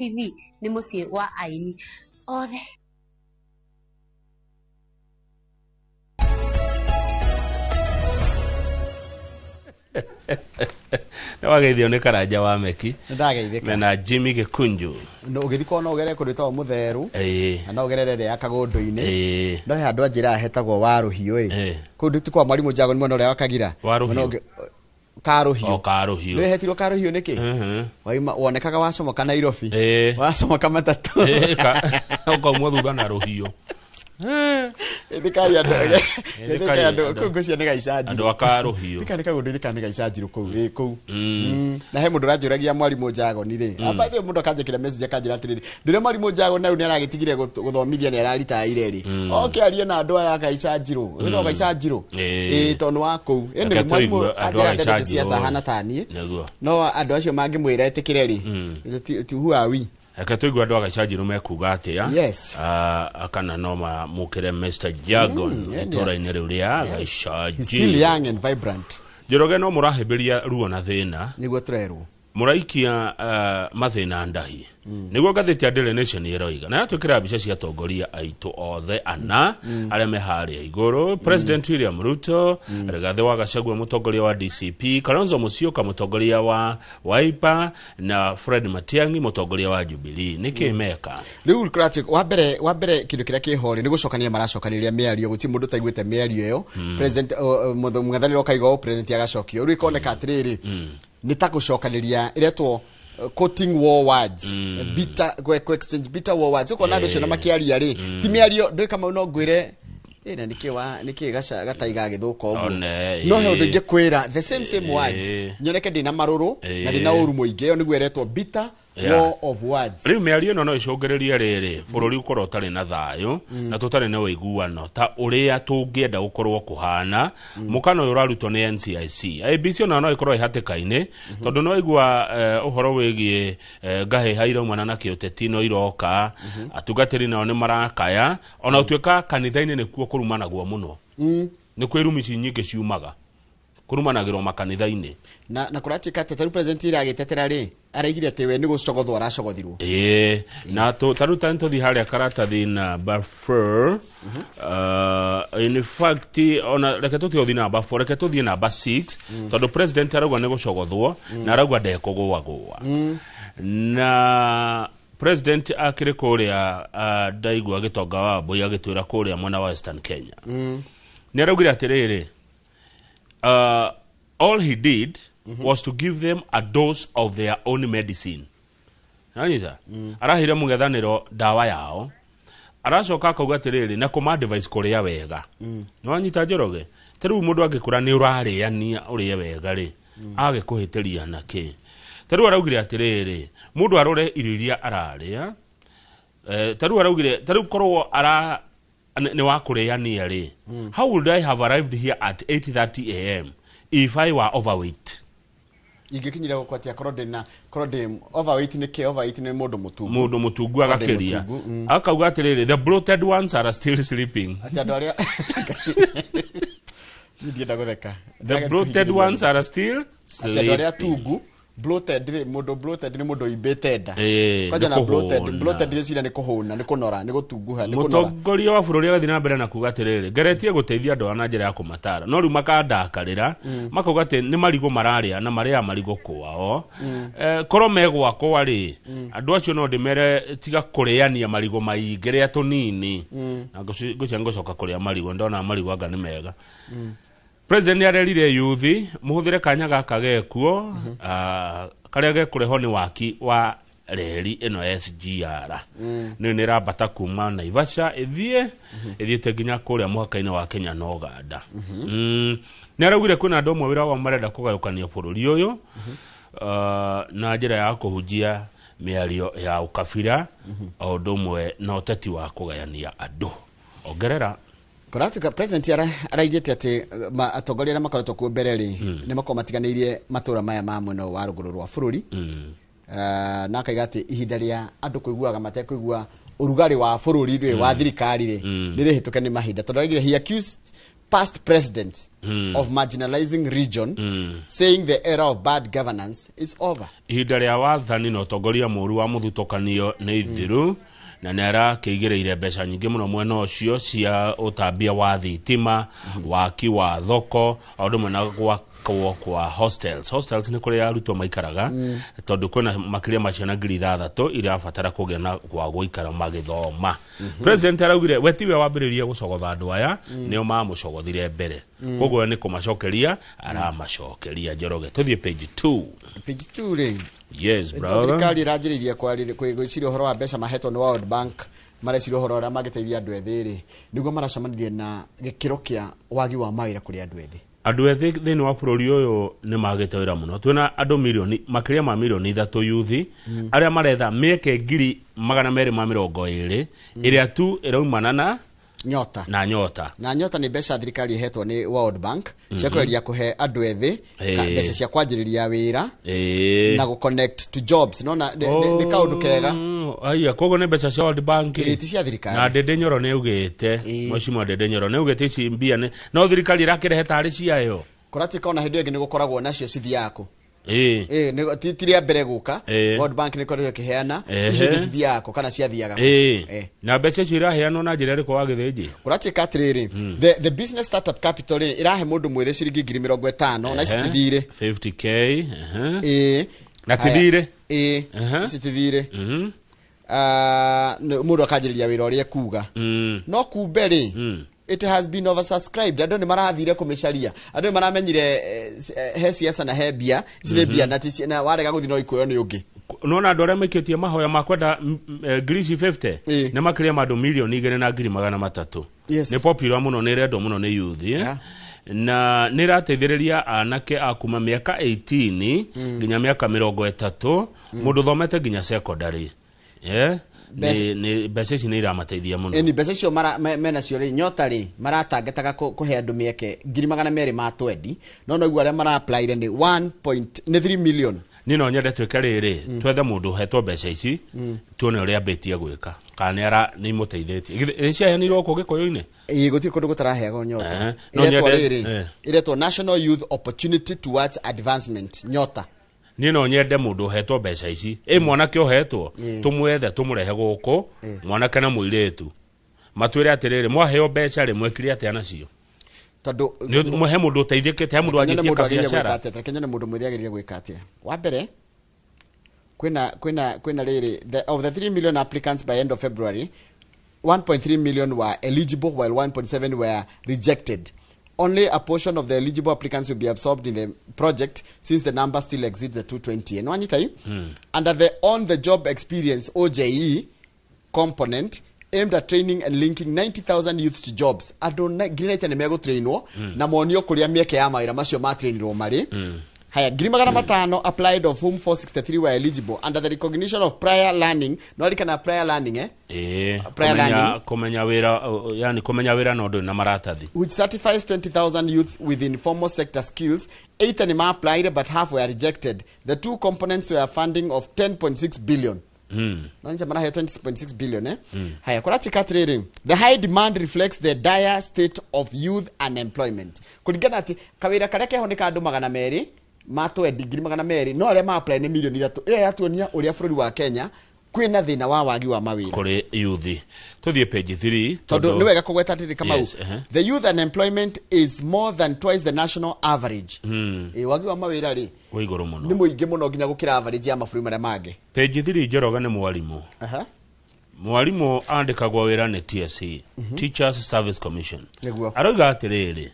TV nĩ mũciĩ wa aini othe. Nĩ wageithio nĩ Karanja wa Meki Nĩndageithĩka. Mena Jimmy Gĩkunju. Ũgĩthiĩ kwao no ũgerere kũndũ gwĩtagwo Mũtheru na no ũgerere ĩrĩa ya Kagũndũ-inĩ. No he handũ anjĩraga hetagwo Warũhiũ ĩ. Kũu ti kwa Mwarimũ Njagoni mwena ũrĩa wa Kagira. Warũhiũ. Mwena ũngĩ- Karũhiũ. O Karũhiũ. Nĩ hetirwo Karũhiũ nĩkĩ? Waima wonekaga wacomoka Nairobi. Wacomoka matatũ. Ĩĩ, ũkaumwo thutha na rũhiũ. Ĩthĩkai andũ. Ĩthĩkai andũ. Andũ- Kũu ngwĩciria nĩ Gaicanjirũ. Andũ a Karũhiũ. Ĩthĩkai nĩ Kagũndũ-inĩ kana nĩ Gaicanjirũ kũu. Ĩ kũu. Na he mũndũ ũranjũragia Mwarimũ Njagoni rĩ. Amba thĩ mũndũ akanjĩkĩra message akanjĩra atĩrĩrĩ. Ndũrĩa Mwarimũ Njagoni na rĩu nĩ aragĩtigire gũthomithia nĩ araritaire rĩ. Oke arie na andũ aya a Gaicanjirũ. Wĩtagwo Gaicanjirũ. Ĩ tondũ nĩ wa kũu. Reke Anyway, Mwarimũ tũigue andũ a anjĩra ndendete Gaicanjirũ. ciaca ahana ta niĩ. Nĩguo. No andũ acio mangĩmwĩra etĩkĩre rĩ. Ti who are we? Reke tũigue andũ a Gaicanjirũ mekuga atĩa. Yes. Ah, kana no mamũkĩre Mr. Jagon itũũra-inĩ rĩu rĩa He's still Gaicanjirũ. young and vibrant. Njoroge, no mũrahĩmbĩria ruo na thĩna. Nĩguo tũrerwo. Mũraikia mathĩna ndahi, nĩguo ngathĩti ya Daily Nation ĩroiga, na yatwĩkĩra mbica cia atongoria aitũ othe ana arĩa me harĩa igũrũ: President William Ruto, Rigathĩ wa Gachagua mũtongoria wa DCP, Kalonzo Musyoka mũtongoria wa Wiper, na Fred Matiang'i mũtongoria wa Jubilee. Nĩkĩ meka? Rĩu kũrati wa mbere kĩndũ kĩrĩa kĩho rĩ, nĩ gũcokania maracokanĩria mĩario. Gũtirĩ mũndũ ũtaiguĩte mĩario ĩyo. President mũng'ethanĩro ũkaiga ũũ, president agacokio. Rĩu ĩkoneka atĩrĩrĩ, nĩ ta gũcokanĩria ĩretwo quoting war words, bitter kũ exchange bitter war words. Ũkona andũ acio na makĩaria rĩ, ti mĩario ndũĩ Kamau, no ngwĩre ĩ na nĩkĩ wa nĩkĩ gaca gataiga gagĩthũka ũguo. One, No he ũndũ ingĩkwĩra the same same words, nyoneke ndĩna marũrũ na ndĩna ũru mũingĩ. Ĩyo nĩguo ĩretwo bitter war of words. Rĩu mĩario ĩno no ĩcũngĩrĩrie rĩrĩ bũrũri ũkorwo ũtarĩ na thayũ na tũtarĩ na ũiguano ta ũrĩa tũngĩenda gũkorwo kũhana. Mũkana ũyũ ũrarutwo nĩ NCIC. IEBC ona no ĩkorwo ĩhatĩka-inĩ, tondũ no igua ũhoro wĩgiĩ ngahĩha iraumana na kĩũteti no iroka. Atungatĩri nao nĩ marakaya, ona ũtuĩka kanitha-inĩ nĩkuo kũrumanagwo mũno, nĩ kwĩ rumi ci nyingĩ ciumaga kũrumanagĩrwo makanitha-inĩ. Na kũratuĩka atĩ tarĩu president ira agĩtetera rĩ, araigire atĩ we nĩ gũcogothwo aracogothirwo. Ĩĩ, na tarĩu ta nĩtũthiĩ harĩa karatathi namba 4. In fact, ona reke tũtige gũthiĩ namba 4, reke tũthiĩ namba 6, tondũ president arauga nĩ gũcogothwo na arauga ndekũgũagũa. Na president akĩrĩ kũrĩa, ndaigua Gĩtonga wa Mbui agĩtwĩra kũrĩa mwena wa Western Kenya, nĩ araugire atĩrĩrĩ, all he did was to give them a dose of their own medicine. Nanyita araheire mũng'ethanĩro ndawa yao. Aracoka akauga atĩrĩrĩ, na kũma advice kũrĩa wega. Nĩwanyita Njoroge? Ta rĩu mũndũ angĩkũra nĩ ũrarĩania ũrĩe wega rĩ, agĩkũhĩtĩria na kĩ? Ta rĩu araugire atĩrĩrĩ, mũndũ arore irio iria ararĩa. Ta rĩu araugire, ta rĩu korwo ara nĩ wa kũrĩania rĩ, "How would I have arrived here at 8:30 a.m. if I were overweight?" Ingĩkinyire gũkũ atĩa korwo ndĩna korwo ndĩ overweight? Nĩ kĩ overweight? Nĩ mũndũ mũtungu. Mũndũ mũtungu. Korwo ndĩ Agakĩria mũtungu, akauga atĩrĩrĩ, "The bloated ones are still sleeping." Atĩ andũ arĩa niĩ ndienda gũtheka. The bloated ones are still Atĩ andũ arĩa sleeping. tungu, bloated rĩ, mũndũ bloated nĩ mũndũ ũimbĩte nda. Kwanja nĩ na bloated. kũhũna. Bloated nĩ cira nĩ kũhũna, nĩ kũnora, nĩ gũtunguha, nĩ kũnora. Mũtongoria wa bũrũri agathiĩ na mbere na kuga atĩrĩrĩ, ngeretie gũteithia andũ aya na njĩra ya kũmatara, no rĩu makandakarĩra, makauga atĩ nĩ marigũ mararĩa na marĩaga marigũ kwao. Korwo me gwakwa rĩ, andũ acio no ndĩmere tiga kũrĩania marigũ maingĩ, rĩa tũnini. Na ngwĩciria ngũcoka kũrĩa marigũ, ndona marigũ anga nĩ mega. President nĩ arerire yuthi mũhũthĩre kanya gaka gekuo, karĩa gekũrehwo nĩ waki wa reri ĩno ya SGR. Nĩ ĩrambata kuma Naivasha ĩthiĩ ĩthiĩte nginya kũrĩa mũhaka-inĩ wa Kenya na Uganda. Nĩ araugire kwĩna andũ amwe wĩra wao marenda kũgayũkania bũrũri ũyũ na njĩra ya kũhunjia mĩario ya ũkabira o ũndũ ũmwe na ũteti wa kũgayania andũ. Ongerera. Kũratuĩka president araigĩte atĩ atongoria arĩa makoretwo kuo mbere rĩ, nĩ makorwo matiganĩirie matũra maya ma mwena wa rũgũrũ rwa bũrũri. Na akaiga atĩ ihinda rĩa andũ kũiguaga matekũigua ũrugarĩ wa bũrũri rĩ, wa thirikari rĩ, nĩ rĩhĩtũke nĩ mahinda, tondũ araigire he accused Past presidents of marginalizing region, saying the era of bad governance is over. Ihinda rĩa wathani na ũtongoria mũru wa mũthutũkanio nĩ ithiru, na nĩ arakĩigĩrĩire mbeca nyingĩ mũno mwena ũcio cia ũtambia wa thitima, waki wa thoko, o ũndũ ũmwe na gwakwo kwa hostels. Hostels nĩ kũrĩa arutwo maikaraga, tondũ kwĩna makĩria ma ciana 6,000 irabatara kũgĩa na gwa gũikara magĩthoma. President araugire we tiwe wambĩrĩrie gũcogotha andũ aya, nĩo mamũcogothire mbere, koguo nĩ kũmacokeria aramacokeria. Njoroge, tũthiĩ page 2. Page 2 rĩ? Yes, brother. Thirikari ĩranjĩrĩirie gwĩciria ũhoro wa mbeca mahetwo nĩ World Bank, mareciria ũhoro ũrĩa mangĩteithia andũ ethĩ rĩ, nĩguo maracemanirie na gĩkĩro kĩa wagi wa mawĩra kũrĩ andũ ethĩ. Andũ ethĩ thĩinĩ wa bũrũri ũyũ nĩ magĩte wĩra mũno. Twĩna andũ milioni, makĩria ma milioni 3 yuthi arĩa maretha mĩeke 220,000 ĩrĩa tu ĩraumana na Nyota. Na Nyota. Na Nyota nĩ mbeca thirikari ĩhetwo nĩ World Bank cia kũgeria kũhe andũ ethĩ mbeca cia kwanjĩrĩria wĩra na gũ connect to jobs. Nona nĩ kaũndũ kega. Aya, koguo nĩ mbeca cia World Bank. Ĩĩ, ti cia thirikari. Na Ndĩndĩ Nyoro nĩ augĩte, Mheshimiwa Ndĩndĩ Nyoro nĩ augĩte ici mbia nĩ no thirikari ĩrakĩrehe tarĩ ciayo. Kũratuĩka ona hĩndĩ ĩyo ĩngĩ nĩ gũkoragwo nacio cithiaga kũ? Ĩĩ. Ĩĩ, ti rĩa mbere gũka. World Bank nĩ ĩkoretwo ĩkĩheana. Icio ingĩ cithiaga kũ kana ciathiaga kũ? Na mbeca icio iraheanwo na njĩra ĩrĩkũ wa gĩthĩnji? Kũratuĩka atĩrĩrĩ, the business startup capital rĩ, ĩrahe mũndũ mwĩthĩ ciringi 50,000, na ici ti thirĩ. 50K, ehe. Ĩĩ. Na ti Haya. thirĩ? Ĩĩ. Ici ti thirĩ. Ah, mũndũ akanjĩrĩria wĩra ũrĩa ekuga. No kumbe rĩ, it has been oversubscribed. Andũ nĩ marathire kũmĩcaria, andũ nĩ maramenyire he siasa na he mbia. Ici nĩ mbia na na warega gũthiĩ no ikuoyo nĩ ũngĩ. Nona andũ arĩa maikĩtie mahoya ma kwenda ngiri ici 50 nĩ makĩria ma andũ milioni 2 na ngiri 300. Nĩ popular mũno, nĩ ĩrendwo mũno nĩ youth, eh? Na nĩ ĩrateithĩrĩria anake a kuma mĩaka 18 nginya mĩaka 30, mũndũ ũthomete nginya secondary, eh? Nĩ mbeca ici nĩ iramateithia mũno. Ĩni mbeca icio menacio rĩ, Nyota rĩ, maratangetaga kũhe andũ mĩeke 220,000, no noguo arĩa mara-applyire nĩ 1 point, nĩ 3 million. Niĩ no nyende twĩke rĩrĩ, twethe mũndũ ũhetwo mbeca ici, tuone ũrĩa ambĩtie gwĩka, kana nĩ ara nĩ imũteithĩtie. Githĩ nĩ ciaheanirwo gũkũ gĩkũyũ-inĩ? Ĩĩ, gũtirĩ kũndũ gũtaraheagwo Nyota. No Ĩretwo nyende rĩrĩ, ĩretwo National Youth Opportunity Towards Advancement, Nyota. Niĩ no nyende mũndũ ũhetwo mbeca ici, ĩ mwanake ũhetwo, tũmwethe, tũmũrehe gũkũ, mwanake na mũirĩtu, matwĩre atĩrĩrĩ, mwaheo mbeca rĩ, mwekire atĩa nacio? Tondũ Nĩ he mũndũ ũteithĩkĩte, he mũndũ Reke nyone wanjĩtie mũndũ agĩrĩire gwĩka kabiacara. atĩa. Reke nyone mũndũ mwĩthĩ agĩrĩire gwĩka atĩa. Wa mbere, kwĩna rĩrĩ, of the 3 million applicants by end of February, 1.3 million were eligible while 1.7 were rejected. Only a portion of the eligible applicants will be absorbed in the project since the number still exceeds the 220. No anyita hii? Under the on the job experience, OJE, component aimed at training and linking 90,000 youth to jobs. Andũ 90,000 nĩ megũtrainwo na monio kũrĩa mĩeke ya mawĩra macio matrainirwo marĩ. Haya, 500,000 applied, of whom 463 were eligible under the recognition of prior learning. No arikana prior learning, eh? Ĩĩ. Prior Kũmenya learning. Kũmenya wĩra, yani kũmenya wĩra no ndũrĩ na maratathi. Which certifies 20,000 youths with informal sector skills. 8 nĩ ma-applied but half were rejected. The two components were funding of 10.6 billion. Nanja marahe 20.6 billion, eh? Haya, kũratuĩka atĩrĩrĩ, the high demand reflects the dire state of youth unemployment. Kũringana atĩ kawĩra karĩa keho nĩ ka andũ 220, 200,000, no arĩa ma-apply nĩ milioni 3. Ĩyo yatuonia ũrĩa bũrũri wa Kenya kwĩna thĩna wa wagi wa mawĩra kũrĩ youth. Tũthiĩ page 3. Tondũ nĩ wega kũgweta atĩrĩ, Kamau, Yes, ehe. the youth unemployment is more than twice the national average. Ĩ, wagi wa mawĩra rĩ wĩ igũrũ mũno. Nĩ mũingĩ mũno nginya gũkĩra average ya mabũrũri marĩa mangĩ. Page 3, Njoroge, nĩ mwarimũ. Mwarimũ andĩkagwo wĩra nĩ TSC, Teachers Service Commission. Arauga atĩrĩrĩ,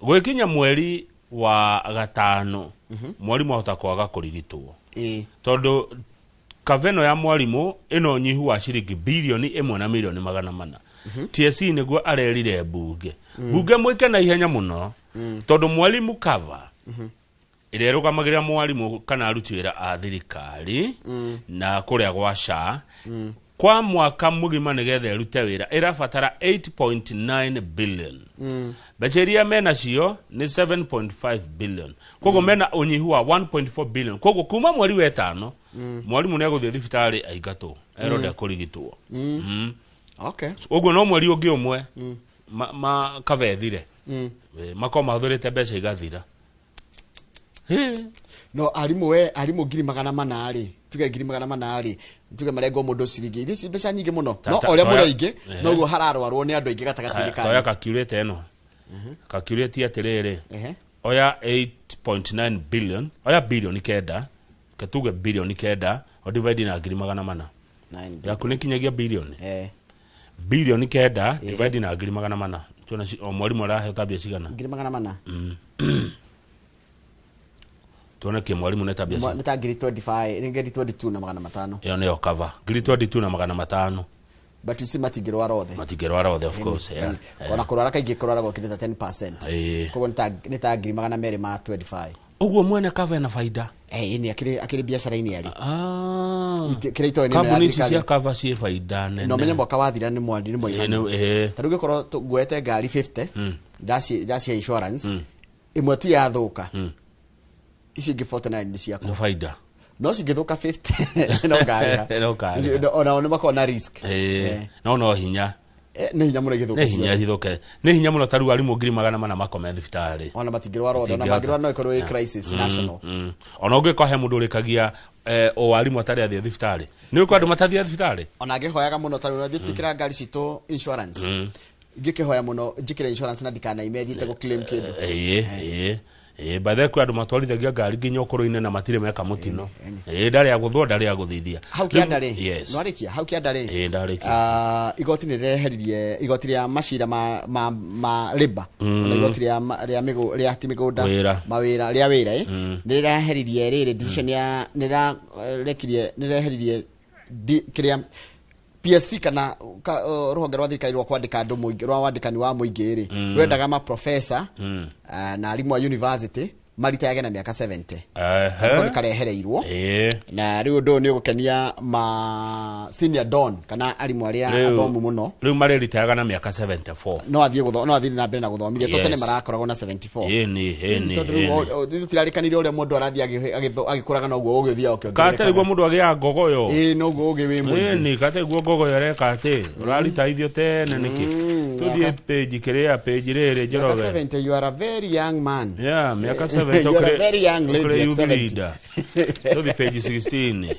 gwĩkinya mweri wa gatano mwarimũ ahota kwaga kũrigitwo, tondũ kaveno ya mwarimũ ĩno ũnyihu wa ciringi bilioni 1 na milioni 400. TSC nĩguo arerire mbunge mwĩke na ihenya mũno, tondũ mwalimu cover ĩrĩa ĩrũgamagĩrĩra mwarimũ kana aruti wĩra a thirikari na kũrĩa gwa SHA kwa mwaka mũgima nĩgetha ĩrute wĩra ĩrabatara 8.9 billion. Mbeca iria menacio nĩ 7.5 billion, koguo mena ũnyihu wa 1.4 billion. Koguo kuma mweri wa ĩtano mwarimũ nĩ egũthiĩ thibitarĩ aingatwo erwo ndekũrigitwo. Ũguo no mweri ũngĩ ũmwe ma kavethire. Makorwo mahũthĩrĩte mbeca igathira. Hĩ. No arimũ, we, arimũ 400,000 rĩ, tuge 400,000 rĩ, tuge marengwo mũndũ ciringi ici, mbeca nyingĩ mũno. No ũrĩa mũrĩ aingĩ, noguo hararwarwo nĩ andũ aingĩ gatagatĩ-inĩ Toya kanyu. Kakiurĩte ĩno kakiurĩtie atĩrĩrĩ, oya 8.9 billion, oya 9 billion, ketuge 9 billion o divide na 400,000. Nine. Yaku nĩ kinyagia bilioni. 9 billion divide na 400,000, tuona o mwarimũ araheo mbia cigana. 400,000. Tuone kä mwarimũ nĩ ta mbia cigana. Nĩ ta ngiri 25, nĩ ngiri 22 na magana matano. Ĩyo nĩyo cover 22,500. But you see, matingĩrwara othe. Matingĩrwara othe, of course, yeah. Ona kũrwara kaingĩ kũrwaragwo kĩndũ ta 10%. Koguo nĩ ta ngiri magana merĩ ma 25. Ũguo mwene cover ena baida. Eh, nĩ akĩrĩ biacara-inĩ arĩ. Ah. Kĩrĩa itoĩ nĩ ĩno ya Kambuni ici thirikari. cia cover ciĩ baida nene. Na ũmenye mwaka wathira nĩ mwari nĩ mwaiganu. Ta rĩu ngĩkorwo nguete ngari 50, ndacia insurance ĩmwe tu yathũka, icio ingĩ 49 nĩ ciakwa. Nĩ baida. No cingĩthũka 50 no ngarĩha. No ũkarĩha. Onao nĩ makoragwo na risk. No hinya. Nĩ hinya mũno igĩthũka Nĩ hinya ciothe. cithũke, nĩ hinya mũno. Ta rĩu arimũ 400,000 makome thibitarĩ. Ona matingĩrwara othe, ona Matingĩhota. mangĩrwara no ĩkorwo ĩ crisis national. Ona ũngĩkorwo he mũndũ ũrĩkagia o arimũ atarĩ athiĩ thibitarĩ, nĩ ũkũ andũ matathiĩ thibitarĩ. Ona ngĩhoyaga mũno, ta rĩu njĩkĩra ngari citũ insurance, ngĩkĩhoya mũno njĩkĩre insurance na ndikanaime thiĩte gũ claim kĩndũ. Ĩĩ, by the way, kwĩ andũ matwarithagia ngari nginya ũkũrũ-inĩ na matirĩ meka mũtino. Ĩĩ, ndarĩ agũthwo, ndarĩ agũthithia. Hau kĩanda rĩ, Yes. nĩwarĩkia hau kĩanda rĩ? Ĩĩ, ndarĩkia. Ah, igoti nĩ rĩreheririe igoti rĩa macira ma labor, ona igoti rĩa rĩa rĩa ti mĩgũnda. Wĩra. Mawĩra, rĩa wĩra, nĩ rĩraheririe rĩrĩ decision ya nĩ rĩrarekirie, nĩ rĩreheririe kĩrĩa PSC kana rũhonge rwa thirikari rwa kwandĩka andũ mũingĩ, rwa wandĩkani wa mũingĩ rĩ, rwendaga maprofesa na arimũ a university maritayage na mĩaka 70. Ko nĩ karehereirwo. Na rĩu ũndũ ũyũ nĩ ũgũkenia ma senior don kana arimũ arĩa athomu mũno. Rĩu marĩritayaga na mĩaka 74. No athiĩ na mbere na gũthomithia to tene marakoragwo na 74. Ĩni, ĩni. Tondũ rĩu tũtirarĩkanire ũrĩa mũndũ arathiĩ agĩkũraga, noguo ũgĩ ũthiaga Kate nĩguo ũkĩongererekaga. Mũndũ agĩaga ngogoyo. Ĩĩ, noguo ũgĩ wĩ mũingĩ. Ĩni, kate guo ngogoyo ĩreka atĩ ũraritaithio tene nĩkĩ? Tũthiĩ page kĩrĩa, page rĩrĩ. Mĩaka Njoroge. 70, you are a very young man. Yeah, mĩaka 70. You are a very young lady at 70. Leader. Tũthiĩ page 16.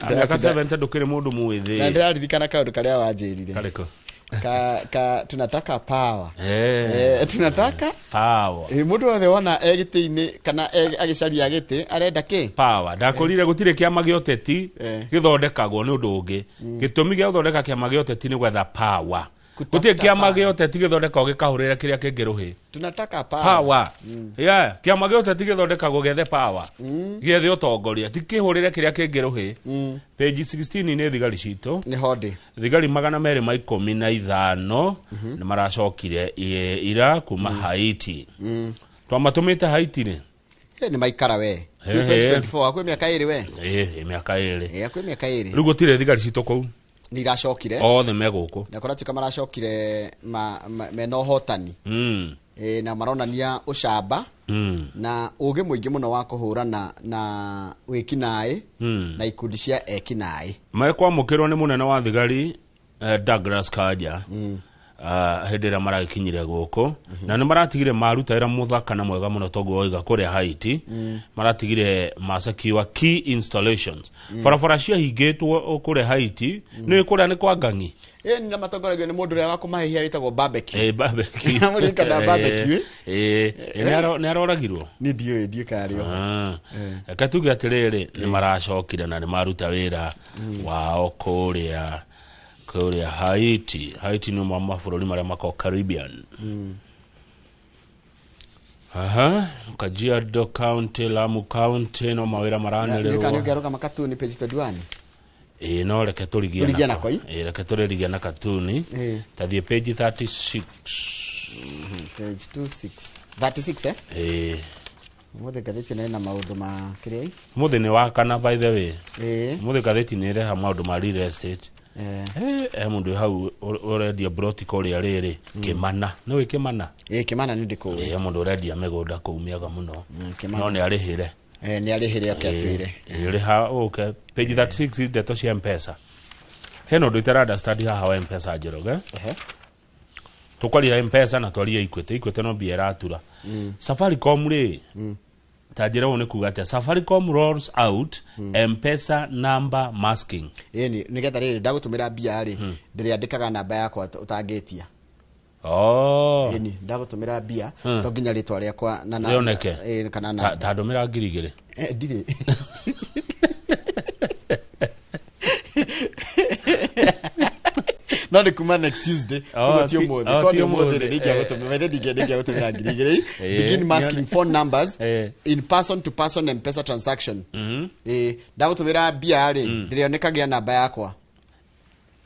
Ah, mĩaka 70 ndũkĩrĩ mũndũ Na mwĩthĩ. ndĩraririkana kaũndũ karĩa wanjĩrire. Karĩkũ? Ka tunataka power. Tunataka Power. Mũndũ wothe wona e gĩtĩ-inĩ kana agĩcaria gĩtĩ arenda kĩ? Power. Ndakwĩrire gũtirĩ kĩama gĩa ũteti gĩthondekagwo nĩ ũndũ ũngĩ. Gĩtũmi gĩa gũthondeka kĩama gĩa ũteti nĩ gwetha power. Kutafuta Gũtirĩ kĩama power. gĩa ũteti gĩthondekagwo gĩkahũrĩra kĩrĩa kĩngĩ rũhĩ. Tunataka power. Power, yeah, kĩama gĩa ũteti gĩthondekagwo gĩethe power, gĩethe ũtongoria, ti kĩhũrĩre kĩrĩa kĩngĩ rũhĩ. Page 16 nĩ thigari citũ. Nĩ hondĩ. Thigari 215 nĩ maracokire ira kuma Haiti. Twamatũmĩte Haiti rĩ? Nĩ maikara we. 2024, hakuhĩ mĩaka 2 we. Ĩ, mĩaka 2. Hakuhĩ mĩaka 2. Rĩu gũtirĩ thigari citũ kũu. Nĩ iracokire. Othe me gũkũ. Na kũratuĩka maracokire mena ũhotani. Na maronania ũcamba na ũgĩ mũingĩ mũno wa kũhũrana na wĩkinaĩ na ikundi cia ekinaĩ. Mekwamũkĩrwo nĩ mũnene wa thigari Douglas Kanja hĩndĩ ĩrĩa maragĩkinyire gũkũ, na nĩ maratigire maruta wĩra mũthaka na mwega mũno toguo waiga kũrĩa Haiti. Maratigire masecure key installations, barabara ciahingĩtwo kũrĩa Haiti. Nĩ kũrĩa nĩ kwa ngangi. Ĩ, na matongoragio nĩ mũndũ ũrĩa wa kũmahĩhia wĩtagwo barbecue. Barbecue. Mũririkana barbecue? Ĩ, nĩ aroragirwo. Niĩ ndiũĩ karĩo. Ah. Reke tuge atĩrĩrĩ, nĩ maracokire na nĩ maruta wĩra wao kũrĩa Haiti. Haiti nĩ ũmwe wa mabũrũri marĩa makoragwo Caribbean. Aha, Kajiado County, Lamu County, no mawĩra Nĩ maranĩrĩrwo. ũngĩarũgama katuni page 21. Ĩĩ, no reke tũrigie. Tũrigie nako, ĩ? Ĩĩ, reke tũrĩrigie na katuni. Tathiĩ page 36. Page 26, 36, eh? Ĩĩ. Mũthĩ ngathĩti ĩno ĩna maũndũ ma kĩrĩa? Mũthĩ nĩ wa kana, by the way. Ĩ. Mũthĩ ngathĩti nĩ ĩreha maũndũ ma real estate. He mũndũ wĩ hau ũrendia broti kũrĩa rĩrĩ Kĩmana, nĩũĩ Kĩmana? Ĩ, Kĩmana nĩ ndĩkũĩ. He mũndũ ũrendia mĩgũnda kũu mĩega mũno. Kĩmana. No nĩ arĩhĩre. Nĩ arĩhĩre oke atwĩre. Ĩ, rĩha ũke page 36, ndeto cia Mpesa. Hena ũndũ itara understand haha wa Mpesa, Njoroge. Tũkwaria Mpesa na twarie Equity. Equity no mbia ĩratura. Safaricom rĩ, ta njĩra ũũ nĩ kuga atĩa? Safaricom rolls out Mpesa number masking. Ĩni nĩgetha rĩrĩ ndagũtũmĩra mbia rĩ, ndĩrĩandĩkaga namba yakwa ũtangĩtia. Oh. Ĩni ndagũtũmĩra mbia to nginya rĩtwa rĩakwa na Rĩoneke. Ĩ, kana Ta namba. ta ndũmĩra 2000. Eh, ndirĩ. No nĩ kuma next Tuesday. Oh, Koguo ti ũmũthĩ. oh, Korwo ti nĩ ũmũthĩ rĩ, ũmũthĩ, nĩingĩagũtũmĩra ithe ndingĩagũtũmĩra 2000. Begin masking phone numbers in person to person Mpesa transaction. Ĩ, ndagũtũmĩra mbia rĩ, ndĩrĩonekagia namba yakwa.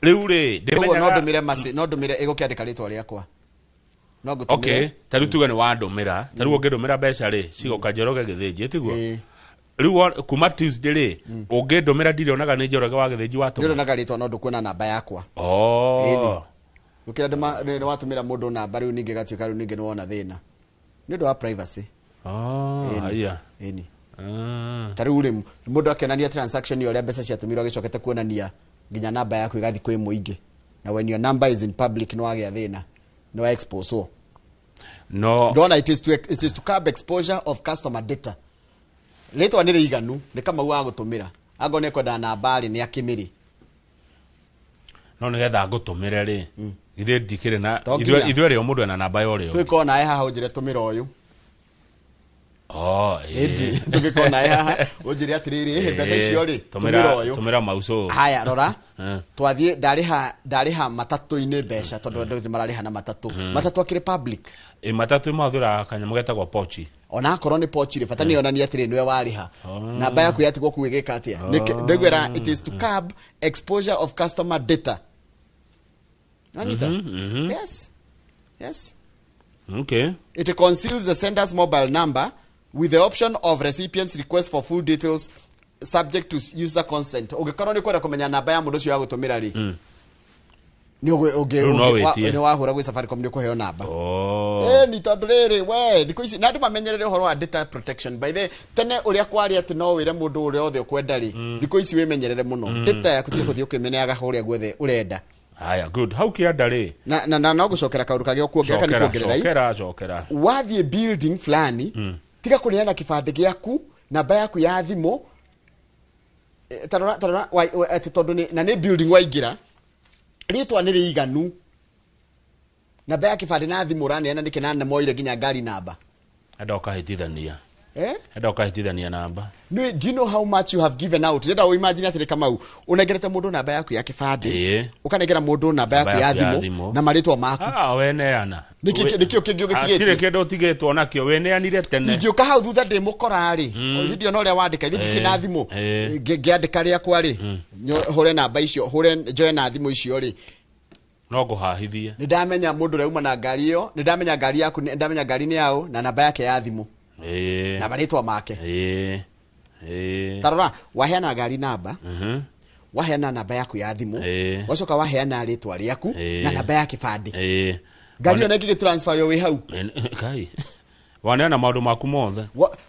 Rĩu rĩ, Koguo no ndĩmenyaga ndũmĩre no ndũmĩre ĩgũkĩandĩka rĩtwa rĩakwa. No ngũtũmĩre. Okay, ta rĩu tuge nĩ wandũmĩra, ta rĩu ũngĩndũmĩra mbeca rĩ, cigoka Njoroge Gĩthĩnji, tiguo? Ĩ. Rĩu kuma Tuesday rĩ, ũngĩndũmĩra ndirĩonaga nĩ Njoroge wa Gĩthĩnji watũma. Ndĩrĩonaga rĩtwa no ndũkuona namba yakwa. Oh. Ĩni. Gũkĩra nĩ watũmĩra mũndũ namba rĩu ningĩ gatuĩka rĩu ningĩ nĩ wona thĩna. Nĩ ũndũ wa privacy. Oh, haya. Ĩni. Ah. Ta rĩu rĩ, mũndũ akĩonania transaction ya ũrĩa mbeca ciatũmirwo agĩcokete kuonania nginya namba yaku ĩgathiĩ kwĩ mũingĩ. Na when your number is in public nĩ wagĩa thĩna. Nĩ wa expose wo. No. Ndona it is to curb exposure of customer data. Rĩtwa nĩ rĩiganu, nĩ Kamau wa gũtũmĩra. Angorwo nĩ ekwenda namba rĩ, nĩ akĩmĩrĩ. No nĩgetha ngũtũmĩre rĩ, githĩ ndikĩrĩ na To nginya. ithuĩ erĩ o mũndũ ena namba ya ũrĩa ũngĩ. Tũgĩkorwo nawe haha ũnjĩre tũmĩra ũyũ. Oh, ĩĩ. Ĩndi, tũgĩkorwo nawe haha ũnjĩre atĩrĩrĩ, ĩhĩ mbeca icio rĩ, tũmĩra ũyũ. Tũmĩra mauco. Haya, rora. Eh. Twathiĩ ndarĩha matatũ-inĩ mbeca tondũ andũ nĩ mararĩha na matatũ. Matatũ akĩrĩ public. Ĩ, matatũ mahũthĩraga kanyamũ getagwo pochi. Ona akorwo nĩ pochi rĩ, bata nĩ yonania atĩrĩ nĩwe warĩha. Namba yaku yatigwo kuu ĩgĩka atĩa? Ndĩngwĩra it is to curb exposure of customer data. Nanyita? Yes. Yes. Okay. It conceals the sender's mobile number with the option of recipient's request for full details subject to user consent. Ũngĩkorwo nĩ kwenda kũmenya namba ya mũndũ ũcio wa gũtũmĩra rĩ, nĩ Rĩu no wĩtie. nĩ wahũra gwĩ Safaricom nĩ ũkũheo namba. Oh. Ĩni tondũ rĩrĩ we thikũ ici na andũ mamenyerere ũhoro wa data protection. By the tene ũrĩa kwarĩ atĩ no wĩre mũndũ ũrĩa othe ũkwenda rĩ, thikũ ici wĩmenyerere mũno. Data yaku ti gũthiĩ ũkĩmĩneaga kũrĩa guothe ũrenda. Haya, good. Hau kĩanda rĩ. Na no gũcokera kaũndũ kangĩ kuongerera Cokera, nĩ kuongerera cokera, cokera. Wathiĩ building fulani, tiga kũneana kĩbandĩ gĩaku, namba yaku ya thimũ. Tarora atĩ tondũ na nĩ building waingĩra, rĩtwa nĩ rĩiganu, namba ya kĩbandĩ na thimũ ũraneana nĩkĩ na moire nginya ngari namba? Enda ũkahĩtithania. Eh? Enda ũkahĩtithania namba. Nĩ, do you know how much you have given out? Ndĩrenda ũ imagine atĩrĩ Kamau, ũnengerete mũndũ namba yaku ya kĩbandĩ, Ĩĩ. ũkanengera mũndũ namba yaku ya Namba yaku ya thimũ thimũ. na marĩtwa maku. Ah, weneana. Nĩkĩ kĩngĩ ũgĩtigĩtie? Hatirĩ kĩndũ ũtigĩtwo nakĩo, weneanire tene. Ingĩũka hau thutha ndĩ mũkora rĩ, ndiona ũrĩa wandĩka, ithuĩ ndikĩrĩ na thimũ. Ngĩandĩka rĩakwa rĩ, hũre namba icio, hũre njoe na thimũ icio rĩ, No ngũhahithie. Nĩ ndamenya mũndũ ũrĩa uma na ngari ĩyo, nĩ ndamenya ngari yaku, nĩ ndamenya ngari nĩ yaũ na namba yake ya thimũ na marĩtwa make. Ĩĩ. Ta rora, waheana ngari namba, waheana namba yaku ya thimũ, wacoka waheana rĩtwa rĩaku na namba ya kĩbandĩ. Ngari ĩyo nĩngĩgĩ transfer yo wĩ hau. Kai. Waneana maũndũ maku mothe.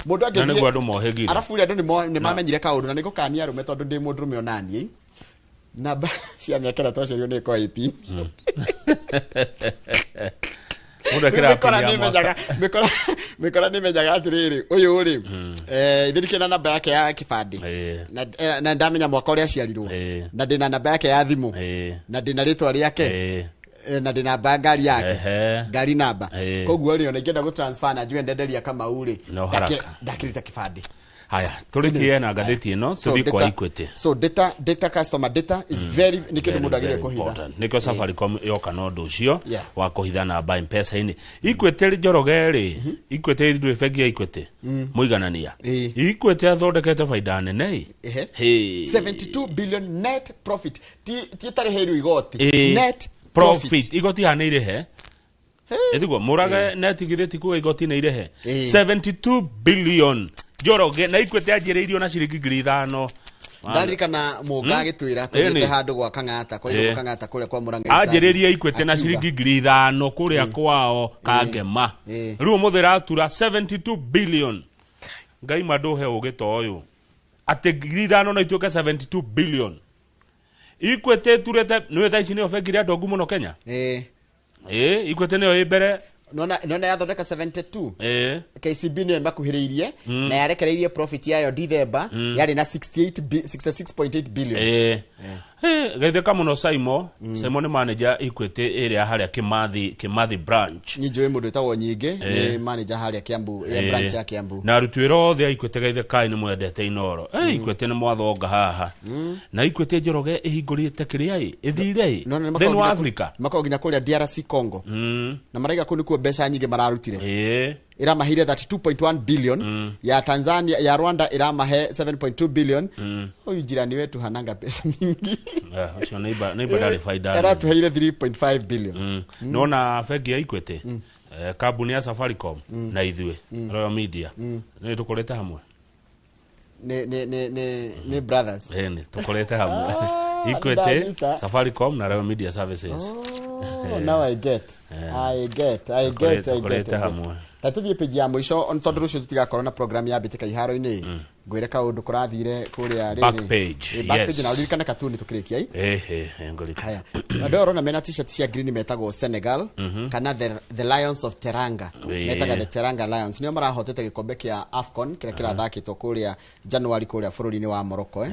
Mũndũ Na angĩthiĩ nĩguo andũ mohĩgire. Arabu rĩ, andũ nĩ mamenyire kaũndũ na nĩngũkania arũme tondũ ndĩ mũndũrũme onaniĩ. Namba cia mĩaka ĩrĩa twaciarirwo nĩ ĩkoragwo ĩ pin. Mũndũ ekĩraga Mĩkora pin ya nĩ mwaka. menyaga, mĩkora nĩ menyaga atĩrĩrĩ, ũyũ rĩ, ithe ndikĩrĩ na namba yake ya kĩbandĩ. Na ndamenya mwaka ũrĩa aciarirwo. Na ndĩna namba yake ya thimũ. Na ndĩna rĩtwa rĩake. Na ndĩna namba ya ngari yake. Ngari namba. Koguo rĩ, ona ingĩenda gũ transfer na njigue ndenderia Kamau rĩ, No haraka. ndakĩruta kĩbandĩ. Haya, tũrĩkie na ngathĩti ĩno, So tũthiĩ kwa data, Equity. so data customer data is very nĩ kĩndũ mũndũ agĩrĩire kũhitha. Important. Nĩkĩo Safaricom yoka na ũndũ ũcio Yeah. wa kũhitha namba Mpesa-inĩ. Equity Njoroge rĩ, Equity ithuĩ bengi ya Equity mũiganania. Equity athondekete baida nene ĩ. Ehe. Hĩ. 72 billion net profit. Ti ĩtarĩhĩirwo igoti. Net Profit. profit. Igoti haha nĩ irĩhe. Ĩtiguo mũrage net githĩ ti kuga igoti nĩ irĩhe. 72 billion Njoroge na Equity anjĩrĩirio na ciringi 5,000. Ndarikana Mũnga agĩtwĩra tũthiĩte handũ gwa Kang'ata, kwa Irũngũ Kang'ata kũrĩa kwa Mũrang'a Anjĩrĩrie Service, Equity na akiuga, ciringi 5,000 kũrĩa kwao Kangema. Rĩu ũmũthĩ ĩratura 72 billion. Ngai ma ndũhe ũgĩ ta ũyũ. Atĩ 5,000 no ituĩke 72 billion. Equity ĩturĩte nĩwe thaa ici nĩyo bengi ĩrĩa ndongu mũno Kenya. Ĩ, Equity nĩyo ĩ mbere. Nona yathondeka 72. Ĩ. KCB nĩyo ĩmakuhĩrĩirie na yarekereirie profit yayo Dithemba yarĩ na 68 66.8 billion. Ĩ. Ĩ, geithĩka mũno Simon. Simon nĩ manager Equity ĩrĩa harĩa Kimathi branch. Niĩ njũĩ mũndũ wĩtagwo Nyingĩ, nĩ manager harĩa Kiambu ya branch ya Kiambu. Na aruti wĩra othe a Equity, geithĩkai, nĩ mwendete Inoro. Equity nĩ mwathonga haha na Equity Njoroge ĩhingũrĩte kĩrĩa ĩ ĩthire ĩ Nona nĩ thĩinĩ makoragwo wa nginya Africa. Makoragwo nginya kũrĩa DRC Congo na maraiga kũu nĩkuo mbeca nyingĩ mararutire. Ĩramaheire 32.1 billion ya Tanzania, ya Rwanda ĩramahe 7.2 billion. Huyu jirani wetu hananga pesa mingi. Eh, ũcio neighbor ndarĩ faida nene. Aratuheire 3.5 billion. Nona bengi ya Equity, kambuni ya Safaricom na ithuĩ Royal Media nĩ tũkorete hamwe. Nĩ brothers. Ĩni, tũkorete hamwe. Ah, Equity, ndanyita. Safaricom na Royal Media Services. Oh, now I get. I get, I get, I get, I Tũkorete get. hamwe. Ta tuthiĩ page ya mũico on tondũ rũciũ tũtigakorwo na program ya mbĩtĩka iharo-inĩ. Ngwĩre kaũndũ kũrathire kũrĩa rĩrĩ. Back page, Back yes. page na ũririkane katuni tũkĩrĩkia i. Ĩhĩ, ngũrika. Haya. Andũ aya ũrona mena t-shirt cia green metagwo Senegal kana the Lions of Teranga. Metaga the Teranga Lions. Nĩo marahotete gĩkombe kĩa AFCON kĩrĩa kĩrathakĩtwo kũrĩa January kũrĩa bũrũri-inĩ wa Morocco.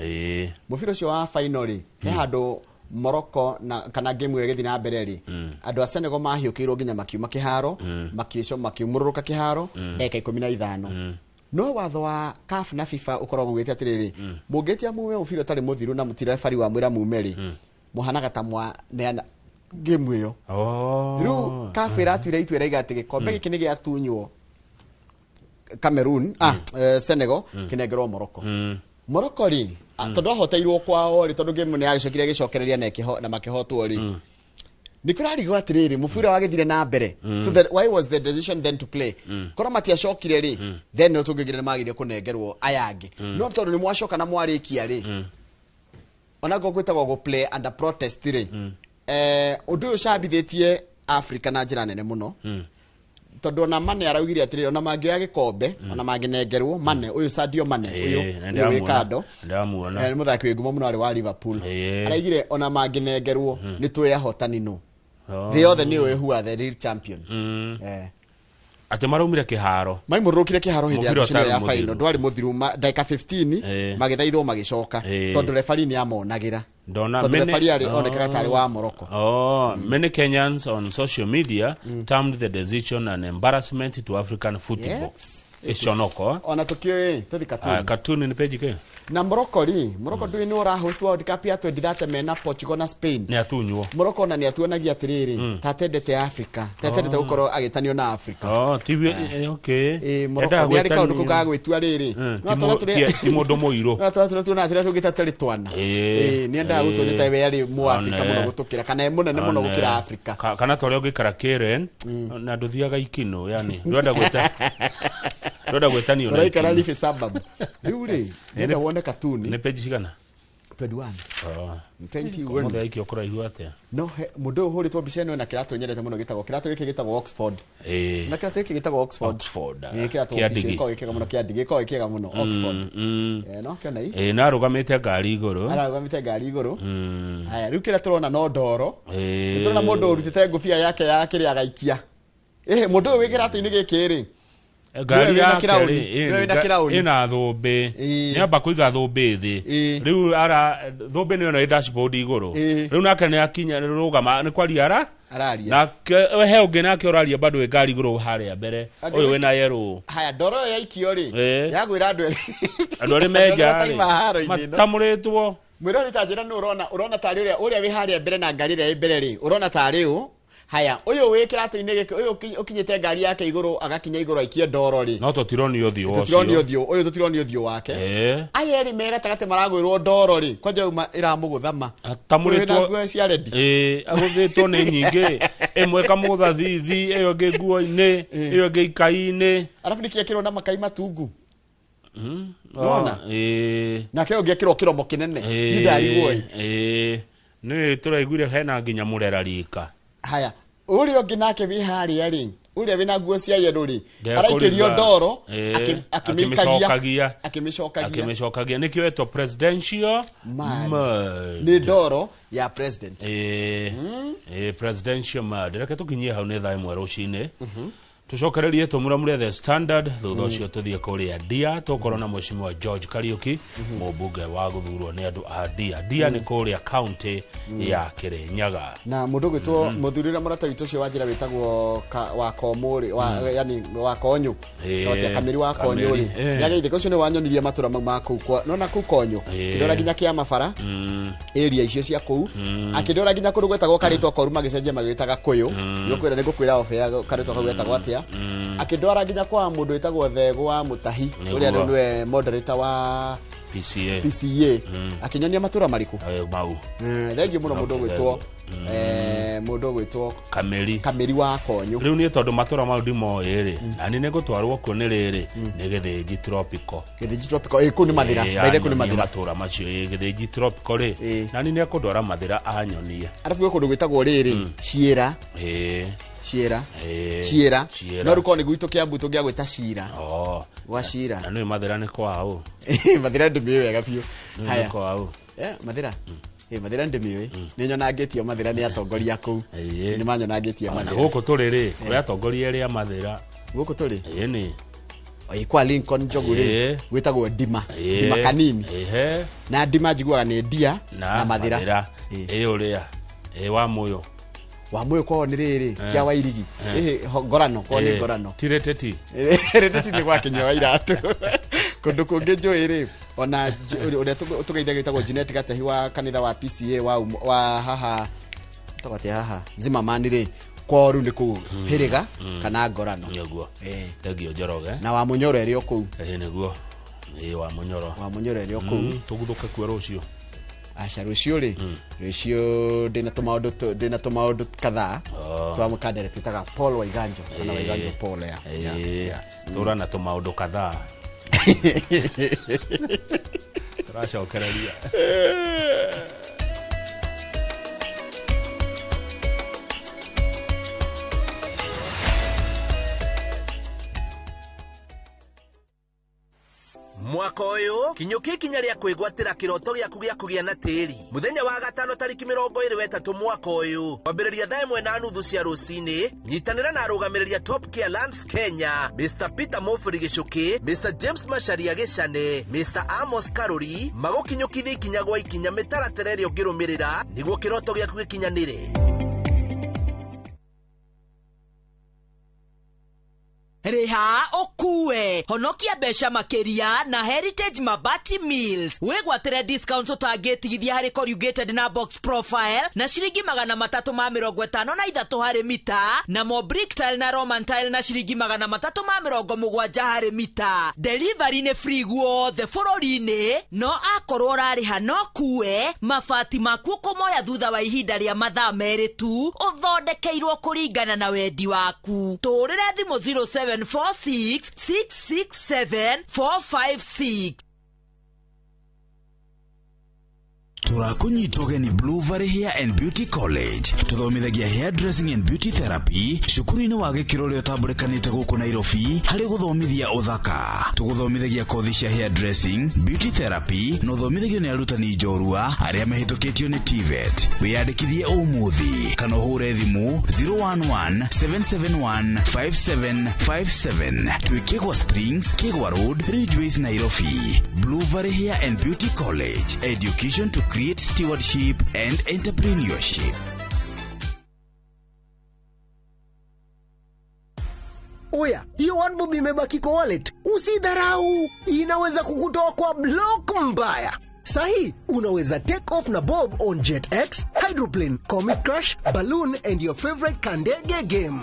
Mũbira ũcio wa final rĩ, he handũ Morocco na kana game ĩyo ĩgĩthiĩ na mbere rĩ, andũ a Senegal mahiũkĩirwo nginya makiuma kĩharo, makĩco makiumũrũrũka kĩharo ndagĩka 15. No watho wa CAF na FIFA ũkoragwo ugĩte atĩrĩrĩ, mũngĩtia mume mũbira ũtarĩ mũthiru na mũtirefari wa mwĩra mume rĩ, mũhanaga ta mwaneana game ĩyo. Rĩu CAF ĩratuire itua ĩraiga atĩ gĩkombe gĩkĩ nĩ gĩatunywo Cameroon, Senegal, kĩnengerwo Morocco. Morocco rĩ, tondũ ahoteirwo kwao rĩ, tondũ game nĩ yagĩcokire ĩgĩcokereria na na makĩhotwo rĩ, nĩ kũrarigwo atĩrĩrĩ, mũbira wagĩthire na mbere, so that why was the decision then to play? Korwo matiacokire rĩ, then no tũngĩgire nĩ magĩrĩire kũnengerwo aya angĩ, no tondũ nĩ mwacoka na mwarĩkia rĩ, onakorwo gwĩtagwo gũ play under protest rĩ, ũndũ ũyũ ũcambithĩtie Africa na njĩra nene mũno, tondũ ona Mane araugire atĩrĩrĩ, ona mangĩoya gĩkombe, ona mangĩnengerwo Mane ũyũ, Sadio Mane ũyũ Na ũyũ wĩ kando. Ndĩramuona. Nĩ mũthaki wĩ ngumo mũno, arĩ wa Liverpool. Araigire ona mangĩnengerwo, nĩ tũĩ ahotani no thĩ yothe nĩ ũĩ who are the real champions. Atĩ maraumire kĩharo. Maimũrũrũkire kĩharo hĩndĩ ya Mũbira mĩcemanio ya ũtarĩ final. mũthiru. Ndwarĩ mũthiru, ndagĩka 15 magĩthaithwo magĩcoka tondũ refari nĩ amonagĩra, Ndona tondũ refari arĩ onekaga tarĩ wa Morocco. Oh, many Kenyans on social media termed the decision an embarrassment to African football. Yes. Iconoko. Ona tũkĩũĩ tũthi katuni. Ah, cartoon ni page ke? Na Morocco rĩ, Morocco ndũĩ nĩ ũra host World Cup ya 2030 mena Portugal na Spain. Nĩ atunywo. Morocco ona nĩ atuonagia atĩrĩrĩ, tatendete Africa, tatendete gũkorwo agĩtanio na Africa. Oh, TV, okay. Ĩ, Morocco nĩ arĩ kaũndũ kau ga gwĩtua rĩrĩ. No twana tũrĩa Ti mũndũ mũirũ. no twana tũrĩa tuonaga tũrĩa tũngĩ ta tũrĩ twana. Ĩ, nĩ endaga gũtuonia ta we arĩ mũ Africa mũno gũtũkĩra kana e mũnene mũno gũkĩra Africa. Kana ta ũrĩa ũngĩikara Karen na ndũthiaga ikino, yani ndwenda gwĩtanio na Ũraikara ikino. Life suburb. Rĩu rĩ, nĩenda wone katuni. Nĩ page cigana? 21. Oh. 21. Mũthĩ aikio kũraihu atĩa? No he mũndũ ũyũ ũhũrĩtwo mbica ĩno ena kĩratũ nyendete mũno, gĩtagwo kĩratũ gĩkĩ gĩtagwo Oxford. Na kĩratũ gĩkĩ gĩtagwo Oxford. Oxford. Ĩ, kĩratũ Kĩa official, ndigi. gĩkoragwo gĩ kĩega mũno, kĩa ndigi, gĩkoragwo gĩ kĩega mũno, Oxford. No kĩona i. Ĩ, na arũgamĩte ngari igũrũ. Ararũgamĩte ngari igũrũ. Haya, rĩu kĩrĩa tũrona no ndoro. Nĩ tũrona mũndũ ũrutĩte ngũbia yake ya kĩrĩa agaikia. Ĩhĩ, mũndũ ũyũ wĩ kĩratũ-inĩ gĩkĩ rĩ, Ngari nĩwe wĩna yake kĩraũni, rĩ, nĩwe wĩna kĩraũni. Ĩna thũmbĩ. Nĩ amba kũiga thũmbĩ thĩ. Rĩu ara thũmbĩ nĩyo ĩno ĩ dashboard igũrũ. Rĩu nake nĩ akinya rũgama nĩ kwaria ara Araria. Nake he ũngĩ nake ũraria bado wĩ ngari igũrũ harĩa mbere. Ũyũ wĩna yellow. Haya, ndoro ĩyo yaikio rĩ, yagwĩra andũ erĩ. Andũ arĩa menja Andũ arĩa mataima haro-inĩ ĩno. Matamũrĩtwo. Mwĩrori, ta njĩra, nĩ ũrona tarĩ ũrĩa wĩ harĩa mbere na ngari ĩrĩa ĩ mbere rĩ, ũrona tarĩ ũ? Haya, ũyũ wĩ kĩratũ-inĩ gĩkĩ, ũyũ ũkinyĩte ngari yake igũrũ, agakinya igũrũ aikie ndoro rĩ, No tũtironio ũthiũ tũtironio ũcio. ũthiũ ũyũ, tũtironio ũthiũ wake. Aya erĩ me gatagatĩ maragwĩrwo ndoro rĩ, kwanja uma ĩramũgũthama. Atamũrĩtwo. Ũyũ wĩna nguo cia rendi. Ĩĩ, agũthĩtwo nĩ nyingĩ, ĩmwe ĩkamũgũtha thithi, ĩyo ĩngĩ nguo-inĩ, ĩyo ĩngĩ ikai-inĩ. Arabu nĩkĩ ekĩrwo na makai matungu? Nĩwona? Nĩwona? Ĩĩ. Nake ũngĩ ekĩrwo kĩromo kĩnene, niĩ ndarigwo ĩ. Ĩĩ, nĩ tũraiguire hena nginya mũrera rika. Haya, ũrĩa ũngĩ nake wĩ harĩa rĩ, Ũrĩa wĩna nguo cia yellow rĩ, Ndekũriga. araikĩrio ndoro, akĩmĩikagia, akĩmĩcokagia. Akĩmĩcokagia. Akĩmĩcokagia, nĩkĩo etwo presidential Mud. Mud. Nĩ ndoro ya president. Ĩĩ, presidential mud. Reke tũkinyie hau, nĩ thaa 1 rũcinĩ. Tũcokererie tũmuramure The Standard, thutha ũcio tũthiĩ kũrĩa Ndia, tũkorwo na Mheshimiwa George Kariuki, mũmbunge wa gũthurwo nĩ andũ a Ndia. Ndia nĩ kũrĩa kaunti ya Kĩrĩnyaga. Na mũndũ ũgwĩtwo mũthuri ũrĩa mũrata witũ ũcio wa njĩra wĩtagwo wa Komũ rĩ, wa yani wa Konyũ, Totia Kamĩri wa Konyũ rĩ, Kamĩri, eh. nĩageithĩka. Ũcio nĩ wanyonirie matũra mau ma kũu nona kũu Konyũ, kĩndora nginya kĩa mabara area icio cia kũu, akĩndora nginya kũndũ gwetagwo karĩtwa koru, magĩcenjia magĩtaga kũyũ. Nĩgũkwĩra, nĩngũkwĩra obea karĩtwa kau getagwo atĩa. Akĩndwara nginya kwa mũndũ wĩtagwo Thegũ wa Mũtahi, ũrĩa rĩu nĩwe moderator wa PCA. PCA. Akĩnyonia matũra marĩkũ. Mau. Thengiũ mũno mũndũ ũgwĩtwo mũndũ ũgwĩtwo Kamĩri. Kamĩri wa Konyũ. Rĩu niĩ tondũ matũra mau ndimoĩ rĩ, na nĩ nĩngũtwarwo kuo nĩ rĩrĩ, nĩ Gĩthĩnji Tropical. Gĩthĩnji Tropical, kũu nĩ Mathĩra. Baithe kũu nĩ Anyonie Mathĩra. Matũra macio, Gĩthĩnji Tropical rĩ, na nĩ nĩekũndwara Mathĩra anyonie. Arabu gwĩ kũndũ gwĩtagwo rĩrĩ Ciĩra. Ciĩra. Ciĩra. Ciĩra. No rĩu korwo nĩ gwitũ Kĩambu tũngĩagwĩta Cira. Oh. Gwa Cira. Na nĩ Mathĩra nĩ kwaũ? Mathĩra ndĩmĩũĩ wega biũ. Nĩ Haya. kwaũ? Mathĩra. Mathĩra ndĩmĩũĩ, nĩ nyonangĩtio Mathĩra nĩ atongoria kũu. Nĩ manyonangĩtie Na Mathĩra. gũkũ tũrĩ rĩ, kũrĩ atongoria erĩ a Mathĩra. Gũkũ tũrĩ? Ĩĩ nĩ. Kwa Lincoln Njogu rĩ, gwĩtagwo Ndima. Ndima kanini. Na Ndima njiguaga nĩ Ndia na Mathĩra. Mathĩra. Ĩĩ, ũrĩa wa Mũyũ. Wa Mũyũ kwao nĩ rĩrĩ, kĩa Wairigi. Ĩhĩ, Ngorano kwao nĩ Ngorano. Ti Rĩtĩti? Rĩtĩti nĩ gwa Kĩnyua wa Iratũ. Kũndũ kũngĩ njũĩ rĩ, ona ũrĩa tũgeithagia wĩtagwo Junet Gatehi wa kanitha wa PCA wa wa haha tagwo atĩa haha Zimmerman rĩ, kwao rĩu nĩ kũu Hĩrĩga kana Ngorano. Nĩguo. Thengiũ Njoroge. Na wa Mũnyoro ĩrĩ o kũu. Ĩĩ nĩguo, ĩĩ, wa Mũnyoro. Wa Mũnyoro ĩrĩ o kũu. Tũguthũke kuo rũciũ. Aca, rũciũ rĩ, rũciũ ndĩna tũmaũndũ ndĩna tũmaũndũ kadhaa twa mũkandere twĩtaga Paul Waiganjo kana Waiganjo Paul ya. Tũra na tũmaũndũ kadhaa tũracokereria. Mwaka ũyũ kinyũkia ikinya rĩa kwĩgwatĩra kĩroto gĩaku gĩa kũgĩa na tĩri. Mũthenya wa gatano tarĩki 23 mwaka ũyũ, kwambĩrĩria thaa 1:30 cia rũcinĩ, nyitanĩra na arũgamĩrĩri a Top Care Lands Kenya, Mr Peter Mofri Gĩcũkĩ, Mr James Macharia Gĩcane, Mr Amos Karũri, magũkinyũkithia ikinya gwa ikinya mĩtaratara ĩrĩa ũngĩrũmĩrĩra nĩguo kĩroto gĩaku gĩkinyanĩre. Rĩha ũkue, honokia mbeca makĩria na Heritage Mabati Mills. Wĩgwatĩre discount ũtangĩtigithia harĩ corrugated na box profile na ciringi 353 harĩ mita, na mo brick tile na roman tile na ciringi 370 harĩ mita. Delivery nĩ free guothe bũrũri-inĩ, no akorwo ũrarĩha no kue mabati maku ũkũmoya thutha wa ihinda rĩa mathaa 2 tu, ũthondekeirwo kũringana na wendi waku. Tũrĩre thimũ 0746 667 456. Tũrakũnyita ũgeni Blue Valley Hair and Beauty College. Tũthomithagia hair dressing and beauty therapy, cukuru-inĩ wa gĩkĩro ũrĩa ũtambũrĩkanĩte gũkũ Nairobi harĩ gũthomithia ũthaka. Tũgũthomithagia kothi cia hair dressing, beauty therapy, na ũthomithagio nĩ arutani njorua arĩa mahĩtũkĩtio nĩ TVET. Wĩyandĩkithie ũmũthĩ kana ũhũre thimũ 011 771 5757. Twĩ Kĩgwa Springs, Kĩgwa Road, Ridgeways, Nairobi. Blue Valley Hair and Beauty College, education to create stewardship and entrepreneurship. Oya, hiyo one bob imebaki kwa wallet, usidharau, inaweza kukutoa kwa block mbaya. Sahi unaweza take off na bob on JetX, Hydroplane, Comet Crash, Balloon and your favorite Kandege game.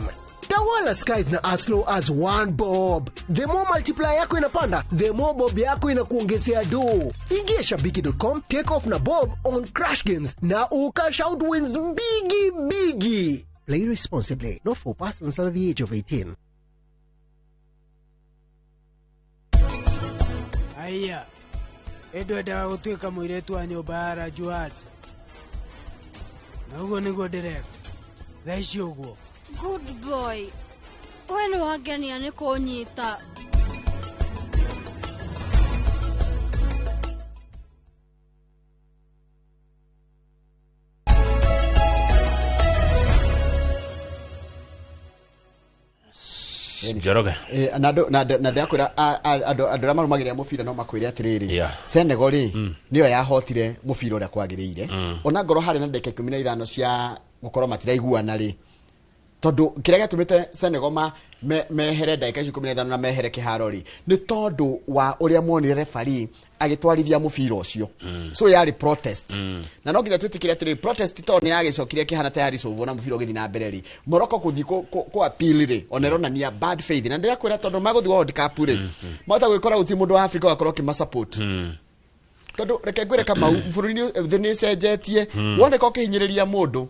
Tawala skies na as low as one bob. The more multiplier yako inapanda, the more bob yako inakuongezea do. Ingia shabiki.com, take off na bob on crash games na ucash out wins bigi bigi. Play responsibly. Not for persons under the age of 18. Aya, ĩndwendaga gũtuĩka mũirĩtu wa nyũmba ya Rajuat, na ũguo nĩguo ndĩreka thaa ici ũguo. Good boy. We nĩ wangenia nĩ kũnyita. Njoroge. Na na ndakwira andu aria marumagira mubira no makwire atiriri. Yeah. Senegal ri niyo yahotire mubira uria kwagiriire. Ona ngoro hari na ndagika 15 cia gukorwo matiraiguana ri, tondu kiria giatumite Senegal mehere ndagika icio 15 na mehere kiharo ri ni tondu wa uria monire referee agitwarithia mubira ucio. So yari protest. Na no nginya twitikire atiri protest to ni yagicokire kihana ta yari na mubira ugithi na mbere ri Morocco kuthi ku appeal ri ona ironania bad faith. Na ndirakwira tondu maguthi World Cup ri mahota gwikora guti mundu wa Africa wakorwo kima support, tondu reke ngwire Kamau bũrũri thi ni cenjetie woneka ukihinyiriria mundu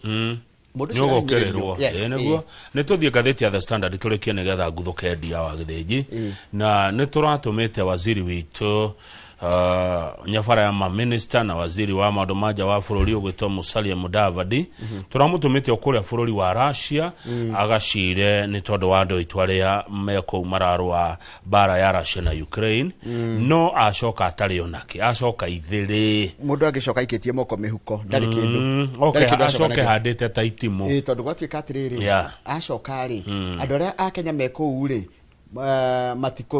mundu nä å gokererwo. Yes. Nĩguo nä tå thiä ngathä ya The Standard tå rä kie nä getha nguthå kendia wa gä thä nji na nä tå ratå mä te waziri witå nyabara ya maminista na waziri wa maũndũ ma nja wa bũrũri ũgwĩtwo Musalia Mudavadi. Tũramũtũmĩte o kũrĩa bũrũri wa Russia agacire nĩ tondũ wa andũ aitũ arĩa me kũu mararũa mbara ya Russia na Ukraine. No acoka atarĩ onake, acoka ithĩrĩ. Mundu angicoka aikitie moko mihuko ndari kindu. Okay, Ndarĩ kĩndũ acoka acoke nakĩo. handĩte ta itimũ. Ĩ tondu gwatuĩka atiriri acoka rĩ andu aria a Kenya me kũu rĩ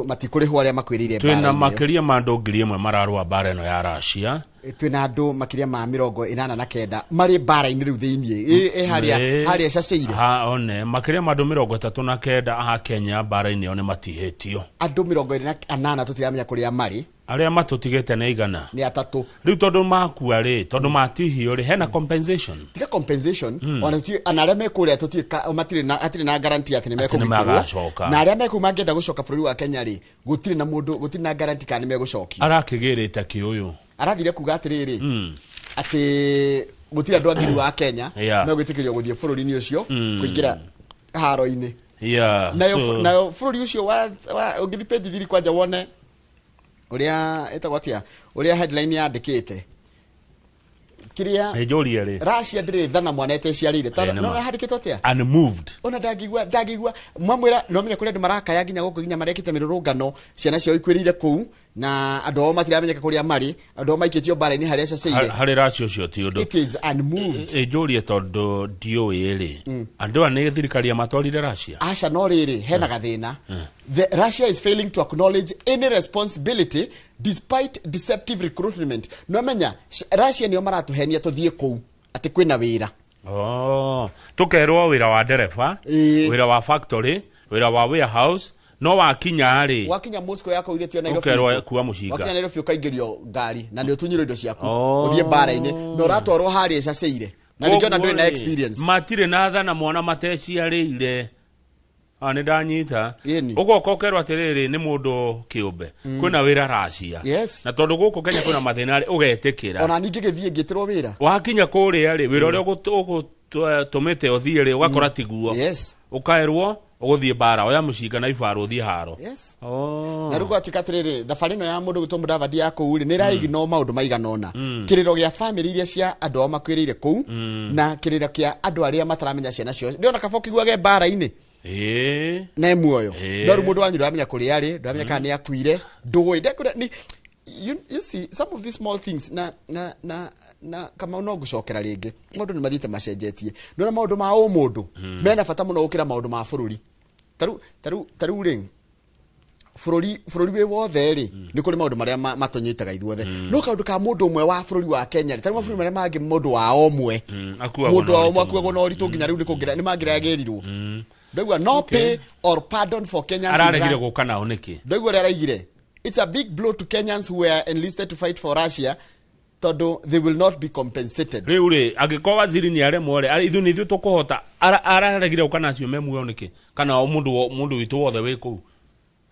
matikũrĩhwo arĩa makwĩrĩire twĩna mbara-inĩ ĩyo. Makĩria ma andũ 1,000 mararũa mbara ĩno ya Russia. Twĩna andũ makĩria ma 89 marĩ mbara-inĩ rĩu thĩiniĩ ĩ harĩa harĩa cacĩire. Ha one makĩria ma andũ 39 a Kenya mbara-inĩ ĩyo nĩ matihĩtio. Andũ 28 tũtiramenya kũrĩa marĩ. Arĩa matũtigĩte nĩ igana nĩ atatũ. Rĩu tondũ makua rĩ, tondũ matihio rĩ, hena compensation? Tiga compensation, ona tũtiĩ ana arĩa me kũrĩa tũtiĩ matirĩ na hatirĩ na guarantee atĩ nĩ Atĩ nĩ mekũgitĩrwo. magacoka. Na arĩa me kũu mangĩenda gũcoka bũrũri wa Kenya rĩ, gũtirĩ na mũndũ, gũtirĩ na guarantee kana nĩ megũcokio. Arakĩgĩrĩte kĩ ũyũ? Arathire kuga atĩrĩrĩ atĩ gũtirĩ andũ a ngiri wa Kenya megwĩtĩkĩrio gũthiĩ bũrũri-inĩ ũcio kũingĩra haro-inĩ. Nayo nayo bũrũri ũcio wa ũngĩthiĩ page 3 kwanja wone ũrĩa ĩtagwo atĩa, ũrĩa headline yandĩkĩte kiria Nĩnjũrie rĩ, Russia ndĩrĩ thana mwana ĩteciarĩire. Ĩ, nĩ No ma. handĩkĩtwo atĩa? Unmoved. Ona ndangĩigua mwamwĩra no menya kũrĩ andũ marakaya nginya gũkũ nginya marekĩte mĩrũrũngano ciana ciao ikuĩrĩire kũu na andũ ao matiramenyeka kũrĩa marĩ, andũ ao maikĩtio mbara-inĩ harĩa cacĩire. Harĩ Russia ũcio ti ũndũ. It is unmoved. Ĩnjũrie tondũ ndiũĩ rĩ, andũ aya nĩ thirikari yamatwarire Russia? Aca, no rĩrĩ hena gathĩna. The Russia is failing to acknowledge any responsibility despite deceptive recruitment. No menya Russia nĩo maratũhenia tũthiĩ kũu atĩ kwĩna wĩra. Oh, tũkerwo wĩra wa ndereba, wĩra wa factory, wĩra wa warehouse, no wakinya rĩ wakinya Moscow yako ithĩtio Nairobi ũkerwo itũ. kua mũcinga. Wakinya Nairobi ũkaingĩrio ngari na nĩ ũtunyirwo indo ciaku Oh. ũthiĩ mbara-inĩ na ũratwarwo harĩa ĩcacĩire na ningĩ ona ndũrĩ na Koguo rĩ, experience. matirĩ na thana mwana mateciarĩire. Ah, nĩ ndanyita. Ĩni. Ũgoka ũkerwo atĩrĩrĩ nĩ mũndũ kĩũmbe kwĩna wĩra Russia. Yes. Na tondũ gũkũ Kenya kwĩna mathĩna rĩ ũgetĩkĩra. Ona ningĩ gĩthiĩ ngĩtĩrwo wĩra. Wakinya kũrĩa rĩ, wĩra ũrĩa ũgũtũmĩte ũthiĩ rĩ ũgakora tiguo. Yes. Ũkaĩrwo ũgũthiĩ mbara, oya mũcinga na ibaro ũthiĩ haro. Yes. Oh. Na rĩu gwatuĩka atĩrĩrĩ thabarĩ ĩno ya mũndũ gwĩtwo Mudavadi ya kũu rĩ nĩ ĩraigno maũndũ maigana ũna, kĩrĩro gĩa bamĩrĩ iria cia andũ ao makuĩrĩire kũu na kĩrĩro kĩa andũ arĩa mataramenya ciana ciao. Ndĩrona kaba ũkĩiguage mbara-inĩ Ĩĩ. na muoyo Ĩĩ. no rĩu mũndũ wanyu ndũramenya kũrĩa arĩ, ndũramenya kana nĩ akuire, ndũĩ ndekwĩra ni you see some of these small things na na na na Kamau no ngũcokera rĩngĩ maũndũ nĩ mathiĩte macenjetie. Nĩwona maũndũ ma ũmũndũ mena bata mũno gũkĩra maũndũ ma bũrũri. Tarĩu rĩ bũrũri wĩ wothe rĩ nĩ kũrĩ maũndũ marĩa matũnyitaga ithuothe, no kaũndũ ka mũndũ ũmwe wa bũrũri wa Kenya rĩ tarĩu mabũrũri marĩa mangĩ mũndũ wa omwe Akuagwo mũndũ na wa ũritũ omwe akuagwo na ũritũ nginya rĩu nĩ kũngĩra nĩ mangĩragĩrirwo. Ndaigua no pay or pardon for Kenyans in Araregire gũka nao nĩkĩ? Ndaigua ũrĩa araigire it's a big blow to Kenyans who were enlisted to fight for Russia tondũ they will not be compensated. Rĩu rĩ angĩkorwo waziri nĩ aremwo rĩ, ithuĩ nĩ ithuĩ tũkũhota. Araregire gũka nacio me muoyo nĩkĩ? Kana o mũndũ witũ wothe wĩ kũu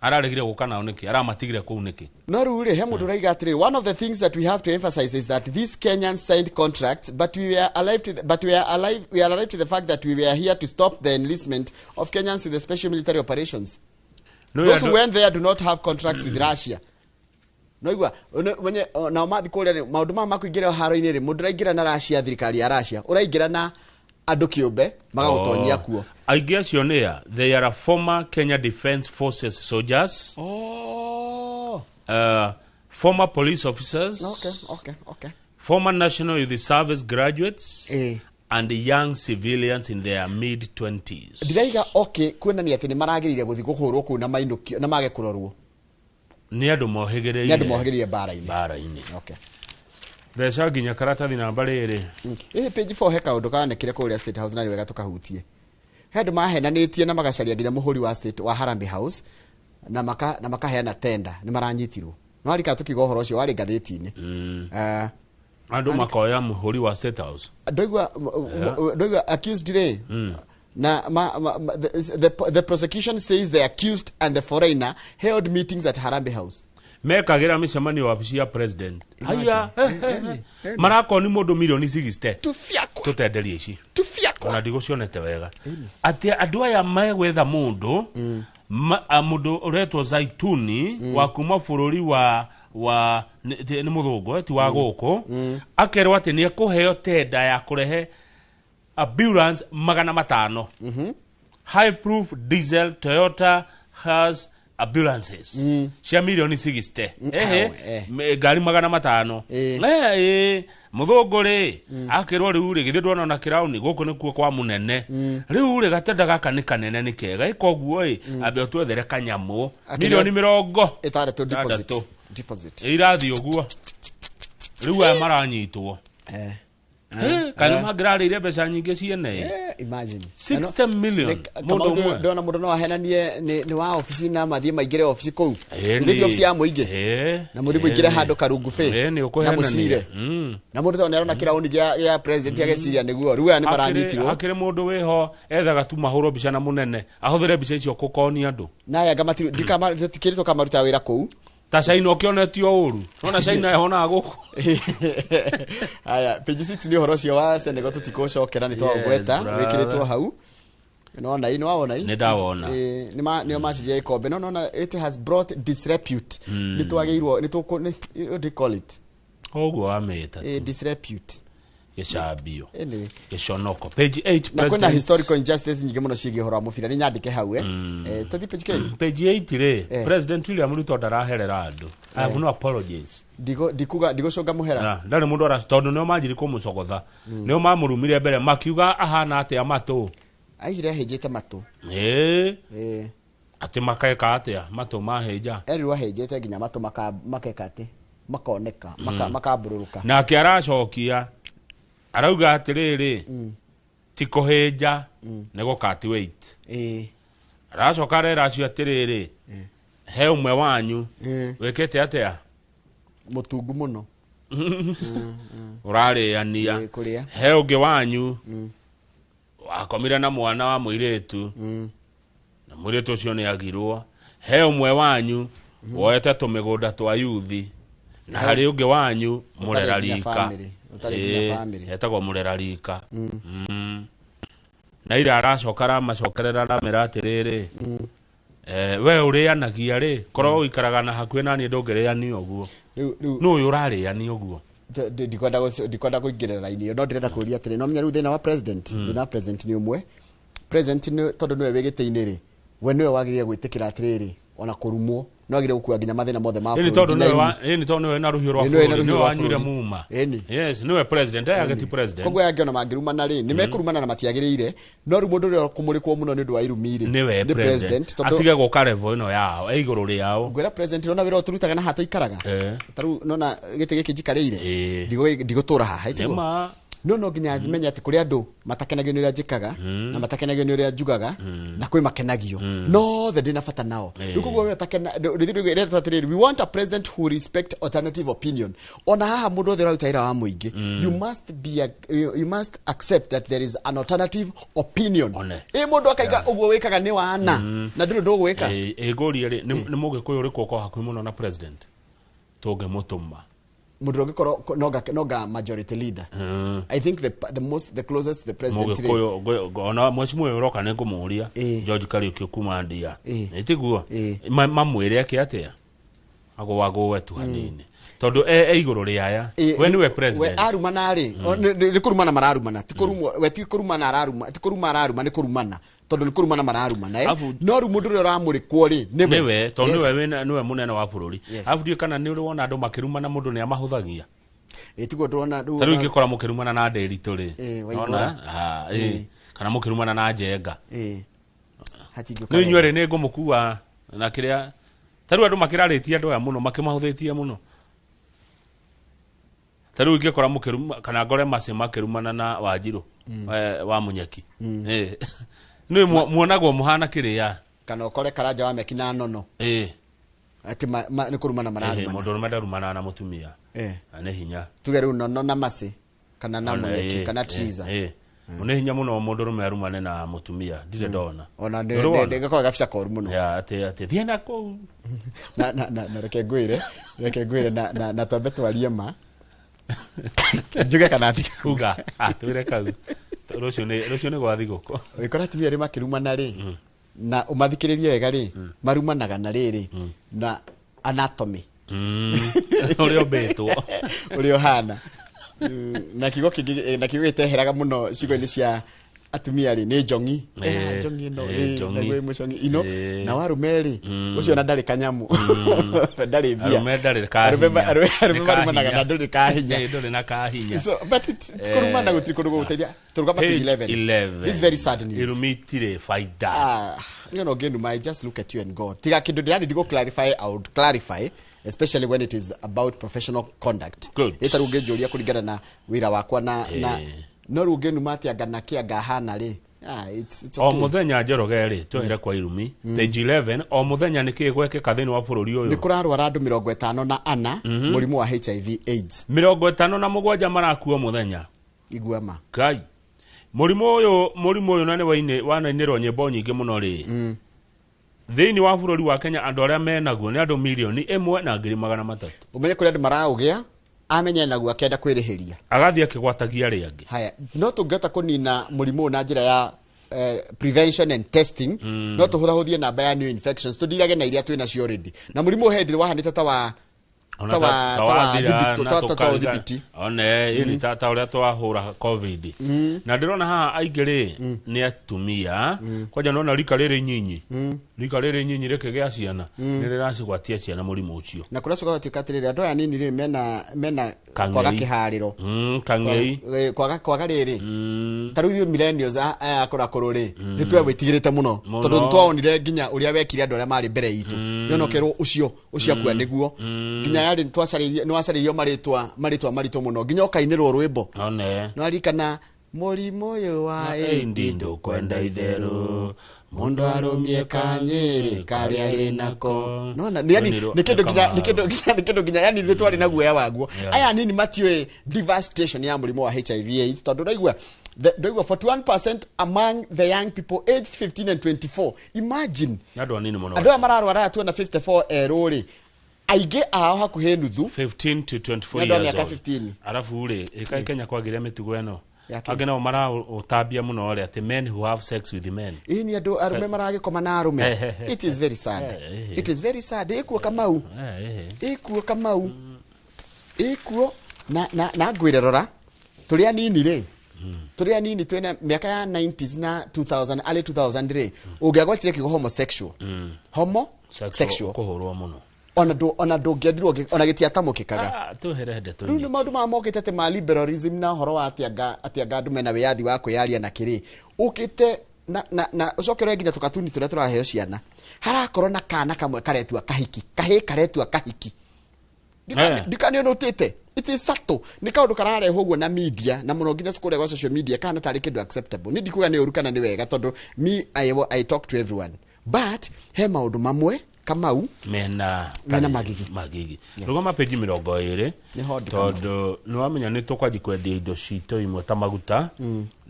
araregire gũka nao nĩkĩ? Aramatigire kũu nĩkĩ? No rĩu rĩ he mũndũ ũraiga atĩrĩ one of the things that we have to emphasize is that these Kenyans signed contracts but we were alive to the, but we are alive we are alive to the fact that we were here to stop the enlistment of Kenyans in the special military operations. Nĩ Those who andũ- went there do not have contracts with Russia. Noigua wenye nao mathi kũrĩa rĩ maũndũ maya makũingĩra haro-inĩ rĩ mũndũ ũraingĩra na Russia, thirikari ya Russia, ũraingĩra na Andũ kĩũmbe magagũtonyia kuo. Aingĩ acio nĩ a they are former Kenya Defence Forces soldiers, Oh. Former police officers, Okay. former National Youth Service graduates and young civilians in their mid 20s. Ndiraiga okay kuonania atĩ nĩ maragĩrĩire gũthiĩ kũhũrwo kũu na mainũkio na mage kũrorwo. Nĩ andũ mohĩgĩrĩire. Nĩ andũ mohĩgĩrĩire mbara-inĩ. Mbara-inĩ. Okay. Theca nginya karatathi namba rĩrĩ. Ĩhĩ, page 4 he kaũndũ kaonekire kũrĩa State House na nĩ wega tũkahutie. He andũ mahenanĩtie na magacaria nginya mũhũri wa State wa Harambee House na makaheana tenda, nĩ maranyitirwo. No arika tukiuga ũhoro ũcio warĩ ngathĩti-inĩ. Andũ makoya mũhũri wa State House. Ndoigua accused rĩ, na the prosecution says the accused and the foreigner held meetings at Harambee House. Mekagĩra mĩcemanio wabici ya president. Haya, marakoni mũndũ milioni 60. Tufiakwa. Tũtenderie ici. Tufiakwa. Ona ndigũcionete wega atĩ andũ aya megwetha mũndũ mũndũ ũretwo Zaituni wa kuma bũrũri wa nĩ mũthũngũ, ti wa gũkũ, akerwo atĩ nĩ ekũheo tenda ya kũrehe ambulance 500 high proof diesel Toyota has ambulances cia milioni 60. Ehe. Ngari 500. Mũthũngũ rĩ akĩrwo rĩu rĩ, githĩ ndwona ona kĩraũni gũkũ nĩkuo kwa mũnene, rĩu rĩ gatenda gaka nĩ kanene, nĩ kega ĩka ũguo ĩ, ambe ũtwethere kanyamũ milioni mĩrongo 60 deposit. 60. Deposit. Irathiĩ ũguo. Rĩu aya maranyitwo. Kana mangĩrarĩire mbeca nyingĩ ciene. Imagine. 60 million mũndũ ũmwe. Ndona mũndũ no ahenanie nĩ wa obici na mathiĩ maingĩre obici kũu. Ĩni. Githĩ ti obici ya mũingĩ? Na mũthiĩ mũingĩre handũ karungu bĩ Ĩni, na ũkũhenania. mũcire. Na mũndũ tondũ nĩarona kĩraũni gĩa president ageciria nĩguo. Rĩu aya nĩ maranyitirwo. Hakĩrĩ mũndũ wĩho ethaga tu mahũrwo mbica na mũnene, ahũthĩre mbica icio kũkonia andũ. Na aya ngamatiri tikĩrĩtwo kamaruta wĩra kũu. Ta China ũkĩonetio ũru nona China ĩhonaga gũkũ. Aya, page 6 nĩ ũhoro ũcio wa Senegal, tũtikũcokera, nĩ twaũgweta. Brother. Wĩkĩrĩtwo hau. Nĩwona ĩ, nĩwawona ĩ? Nĩ ndawona. Nĩo macindire gĩkombe, no nona it has brought disrepute. Nĩ twagĩrĩirwo nĩ tũkũ what do you call it? Koguo wamĩta Disrepute. Gĩcambio. Anyway. Gĩconoko. Page 8. Na kwĩna President historical injustice nyingĩ mũno ciĩgiĩ ũhoro wa mũbira, nĩ nyandĩke hau. Tũthiĩ page kĩ? Page 8 rĩ, President William Ruto ndaraherera andũ. I have no apologies. Ndikuga ndigũcũnga mũhera. Ah, ndarĩ mũndũ ara tondũ nĩo manjiri kũmũcogotha, nĩo mamũrumire mbere makiuga ahana atĩa matũ. Aigire ahĩnjĩte matũ. Ĩĩ. Atĩ makeka atĩa matũ mahĩnja? Erirwo ahĩnjĩte nginya matũ makeka atĩ makoneka, makambũrũrũka. Nake aracokia arauga atĩrĩrĩ, ti kũhĩnja, nĩ gũ weight. Aracoka arera acio atĩrĩrĩ, he ũmwe wanyu wĩkĩte atĩa? Mũtungu mũno. Ũrarĩania. Kũrĩa. He ũngĩ wanyu wakomire na mwana wa mũirĩtu na mũirĩtu ũcio nĩ agirwo. He ũmwe wanyu woete tũmĩgũnda twa yuthi, na harĩ ũngĩ wanyu Ũtarĩ nginya mũrera rika. family, ũtarĩ nginya family. Etagwo mũrera rika. Na ira aracoka aramacokerera aramera atĩrĩrĩ, we ũrĩanagia rĩ, korwo ũikaraga na hakuhĩ naniĩ ndũngĩrĩania ũguo. Rĩu Nũ ũyũ ũrarĩania ũguo? Ndikwenda kũingĩrĩra raini ĩyo, no ndĩrenda kũũria atĩrĩ, no menya rĩu thĩna wa president, thĩna wa president nĩ ũmwe. President nĩ tondũ nĩwe wĩ gĩtĩ-inĩ rĩ, we nĩwe wagĩrĩire gwĩtĩkĩra atĩrĩrĩ, ona kũrumwo no agĩrĩire gũkua nginya mathĩna mothe ma Ĩni bũrũri, tondũ nginya nĩwe irumi. ĩni tondũ nĩwe na rũhiũ rwa Ĩni nĩwe na bũrũri, rũhiũ nĩwe rwa wanyuire bũrũri. muma. Ĩni. Yes, nĩwe president, aya gĩti president. Koguo aya angĩ ona mangĩrumana rĩ, nĩ mekũrumana na matiagĩrĩire, no rĩu mũndũ ũrĩa ũkũmũrĩkwo mũno nĩ ũndũ wa irumi rĩ, nĩwe nĩ president. Tondũ atige gũka level ĩno yao, e igũrũ rĩao. Ngwĩra president, nona wĩra ũyũ tũrutaga na haha tũikaraga, tarĩu nona gĩtĩ gĩkĩ njikarĩire, ndigũtũra haha, ĩtiguo? Nĩma. No nginya menye atĩ kũrĩ andũ matakenagio nĩ ũrĩa njĩkaga na matakenagio nĩ ũrĩa njugaga na kwĩ makenagio, no othe ndĩna bata nao. Rĩu koguo we ũtakena rĩretwo atĩrĩrĩ, we want a president who respect alternative opinion. Ona haha mũndũ othe ũraruta wĩra wa mũingĩ, you must accept that there is an alternative opinion. Ĩ mũndũ akaiga ũguo wĩkaga nĩ wana na ndũrĩ ũndũ ũgwĩka. Ĩ ngũrie rĩ, nĩ mũgĩkũyũ ũrĩkũ ũkorwo hakuhĩ mũno na president tũngĩmũtũma? Mũndũ ũngĩkorwo nonga majority leader, I think the closest to the president rĩ, Mũgĩkũyũ ona mwecimu ũyũ ũroka nĩ ngũmũria, George Kariũki kuma ndia, ĩtiguo? Mamwĩre eke atĩa? Agũagũe tu hanini tondũ e igũrũ rĩa aya, we nĩwe We president. Arumana rĩ, nĩ kũrumana mararumana, ti kũrumwo. We ti kũrumana araruma, ti kũruma araruma, nĩ kũrumana, tondũ nĩ kũrumana mararumana, eh. No rĩu mũndũ ũrĩa ũramũrĩkwo rĩ, nĩwe. Nĩwe, tondũ nĩwe nĩwe mũnene wa bũrũri. Arabu ndiũĩ kana nĩ ũrĩ wona andũ makĩrumana, mũndũ nĩ amahũthagia. Ĩ, tiguo ndĩrona rĩu. Ta rĩu ingĩkora mũkĩrumana na Ndĩritũ rĩ, waigua. ona. Ah, ĩ. Kana mũkĩrumana na Njenga. Hatingĩũka Nĩ wega. inyuĩ rĩ, nĩ ngũmũkua na kĩrĩa. Ta rĩu andũ makĩrarĩtie andũ aya mũno, makĩmahũthĩtie mũno. Ta rĩu ingĩkora mũkĩruma kana ngore macio makĩrumana na Wanjirũ, wa Mũnyeki. Nĩ muonagwo mũhana kĩrĩa. Kana ũkore Karanja wa Meki na Nono atĩ nĩ kũrumana mararumana. Mũndũ ũrũme ndarumanaga na mũtumia. Na nĩ hinya. Tuge rĩu Nono na Macĩ kana na Ona, Mũnyeki kana Triza. Nĩ hinya mũno mũndũ ũrũme arumane na mũtumia, ndirĩ ndona. Ona Ndũrĩ wona? gakorwo gabica koru mũno. Ya, atĩ thiĩ na kũu. Na reke ngwĩre na twambe twarie ma, njuge kana ndige? Uga. Ah, twĩre kau. Rũciũ nĩ gwa thigũkũ. Ũgĩkora atumia arĩa makĩrumana rĩ, na ũmathikĩrĩrie wega rĩ, marumanaga na rĩrĩ na anatomy. Ũrĩa ũmbĩtwo. Ũrĩa ũhana. Na kiugo kĩngĩ, na kiugo gĩteheraga mũno ciugo-inĩ cia atumia rĩ, nĩ njong'i. Njong'i ĩno. Njong'i. Naguo ĩ mũcong'i ino. Na warume rĩ, ũcio ona ndarĩ kanyamũ, ndarĩ mbia. Arũme ndarĩ kahinya. Arũme Nĩ marumanaga kahinya. na ndũrĩ kahinya. Ndũrĩ na kahinya. So but kũrumana gũtirĩ kũndũ gũgũteithia. Tũrũgama page 11. 11. This is very sad news. Irumi itirĩ baida. Ah, ũngĩnuma, I just look at you and go. Tiga kĩndũ ndĩrani ndigo clarify, I would clarify, especially when it is about professional conduct. Good. Ĩta rĩu ũngĩnjũria kũringana na wĩra wakwa na no rĩu ũngĩnuma atĩ anga na kĩ anga hana rĩ, ah, it's O okay. mũthenya, Njoroge rĩ, twehere kwa irumi, page 11, o mũthenya nĩ kĩĩ gwekĩka thĩinĩ wa bũrũri Nĩ ũyũ? kũrarwara andũ 54 mũrimũ wa HIV AIDS. 57 marakua mũthenya. Igua ma. Ngai, mũrimũ ũyũ na nĩ wanainĩrwo nyĩmbo nyingĩ mũno rĩ, thĩinĩ wa bũrũri wa Kenya andũ arĩa menaguo nĩ andũ 1,300,000. Ũmenye kũrĩ andũ maraũgĩa, amenya naguo akenda kwĩrĩhĩria. Agathiĩ akĩgwatagia arĩa angĩ. Haya, no tũngĩhota kũnina mũrimũ ũyũ na njĩra ya prevention and testing, no tũhũthahũthie namba ya new infections, tũndirage na iria twĩ nacio already. Na mũrimũ ũyũ hĩndĩ wahanĩte ta wa Ona ta wa ta ta wa wathira na ta ũthibiti. One ĩni ta ũrĩa twahũra COVID. Na ndĩrona haha aingĩ rĩ nĩ atumia. Kwanja nona rika rĩrĩ nyinyi, rika rĩrĩ nyinyi rĩkĩgĩa ciana nĩ rĩracigwatia ciana mũrimũ ũcio. Na kũracoka gũtuĩka atĩrĩrĩ, andũ aya nini rĩ, mena Kang'ei. kwaga kĩharĩro. Kang'ei. Kwaga rĩrĩ, ta rĩu ithuĩ millennials, aya akũrakũrũ rĩ, nĩ twewĩtigĩrĩte mũno. Mũno. Tondũ nĩ twaonire nginya ũrĩa wekire andũ arĩa marĩ mbere itũ, nĩona ũkerwo ũcio ũcio akua nĩguo nginya yarĩ nĩ wacarĩirio marĩtwa maritũ mũno, nginya ũkainĩrwo rwĩmbo. One. Nĩwaririkana mũrimũ ũyũ wa ĩndi ĩndi ndũkwenda itherũ, mũndũ arũmie kanyĩrĩ karĩa arĩ nako. Nona nĩ yani nĩ kĩndũ nginya yani nĩ twarĩ na guoya waguo. Aya anini matiũĩ devastation ya mũrimũ wa HIV AIDS, tondũ ndaigua 41% among the young people aged 15 and 24. Imagine. Nĩ andũ anini mũno. Andũ aya mararwara aya tuona 54 erũ rĩ, aingĩ ao hakuhĩ nuthu 15 to 24 Nĩ andũ a years mĩaka old. 15. Arabu rĩ, ĩkaĩ Kenya kwagĩria mĩtugo ĩno. Ya kĩ? Angĩ nao maraũtambia mũno rĩ, atĩ men who have sex with men. Ĩ, nĩ andũ arũme maragĩkoma na arũme. It is very sad. It is very sad. Ĩkuo, Kamau. Ĩkuo, Kamau, ĩkuo. Na ngwĩre, rora, tũrĩ anini rĩ, tũrĩ anini, twĩna mĩaka ya 90s na 2000, early 2000 rĩ, ũngĩagwatire kiugo homosexual, homo sexual, kũhũrwo mũno. Ona ndũngĩendirwo ona gĩtiatamũkĩkaga. Ah, twehere ndeto Rĩu nĩ nyingĩ. maũndũ maya mokĩte atĩ ma liberalism na ũhoro wa atĩ anga andũ mena wĩyathi wa kwĩyaria na kĩrĩ ũkĩte na ũcoke ũrore nginya tũkatuni tũrĩa tũraheo ciana, harakorwo na kana kamwe karetua kahiki, kahĩ karetua kahiki. Ndikani ũnũtĩte it is subtle, nĩ kaũndũ kararehwo ũguo na media na mũno nginya kũrĩa gwa social media, kana tarĩ kĩndũ acceptable. Nĩ ndikuga nĩ ũru kana nĩ wega, tondũ me I talk to everyone, but he maũndũ mamwe, Kamau, mena mena magigi. Magigi. Rũgama peji 20. Nĩho ndĩ. Tondũ nĩ wamenya nĩ tũkwanji kwendia indo citũ imwe ta maguta.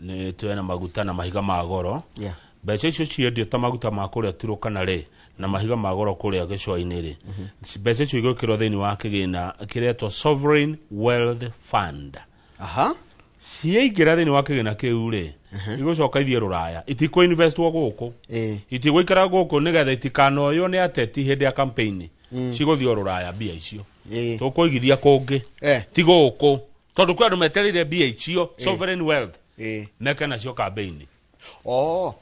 Nĩ twena maguta na mahiga ma goro. Mbeca icio ciendio ta maguta ma kũrĩa Turukana rĩ na mahiga ma goro kũrĩa gĩcũa-inĩ rĩ, mbeca icio igwĩkĩrwo thĩinĩ wa kĩgĩna kĩretwo Sovereign Wealth Fund. Ciaingĩra thĩinĩ wa kĩgĩna kĩu rĩ, igũcoka ithiĩ rũraya, itikũinvestwo gũkũ. Itigũikara gũkũ nĩgetha itikanoywo nĩ ateti hĩndĩ ya campaign. Cigũthiĩ o rũraya mbia icio. Ĩĩ. Tũkũigithia kũngĩ. Eh. Ti gũkũ. Tondũ kwĩ andũ metereire mbia icio, sovereign wealth, Ĩĩ. meke nacio campaign. Oh,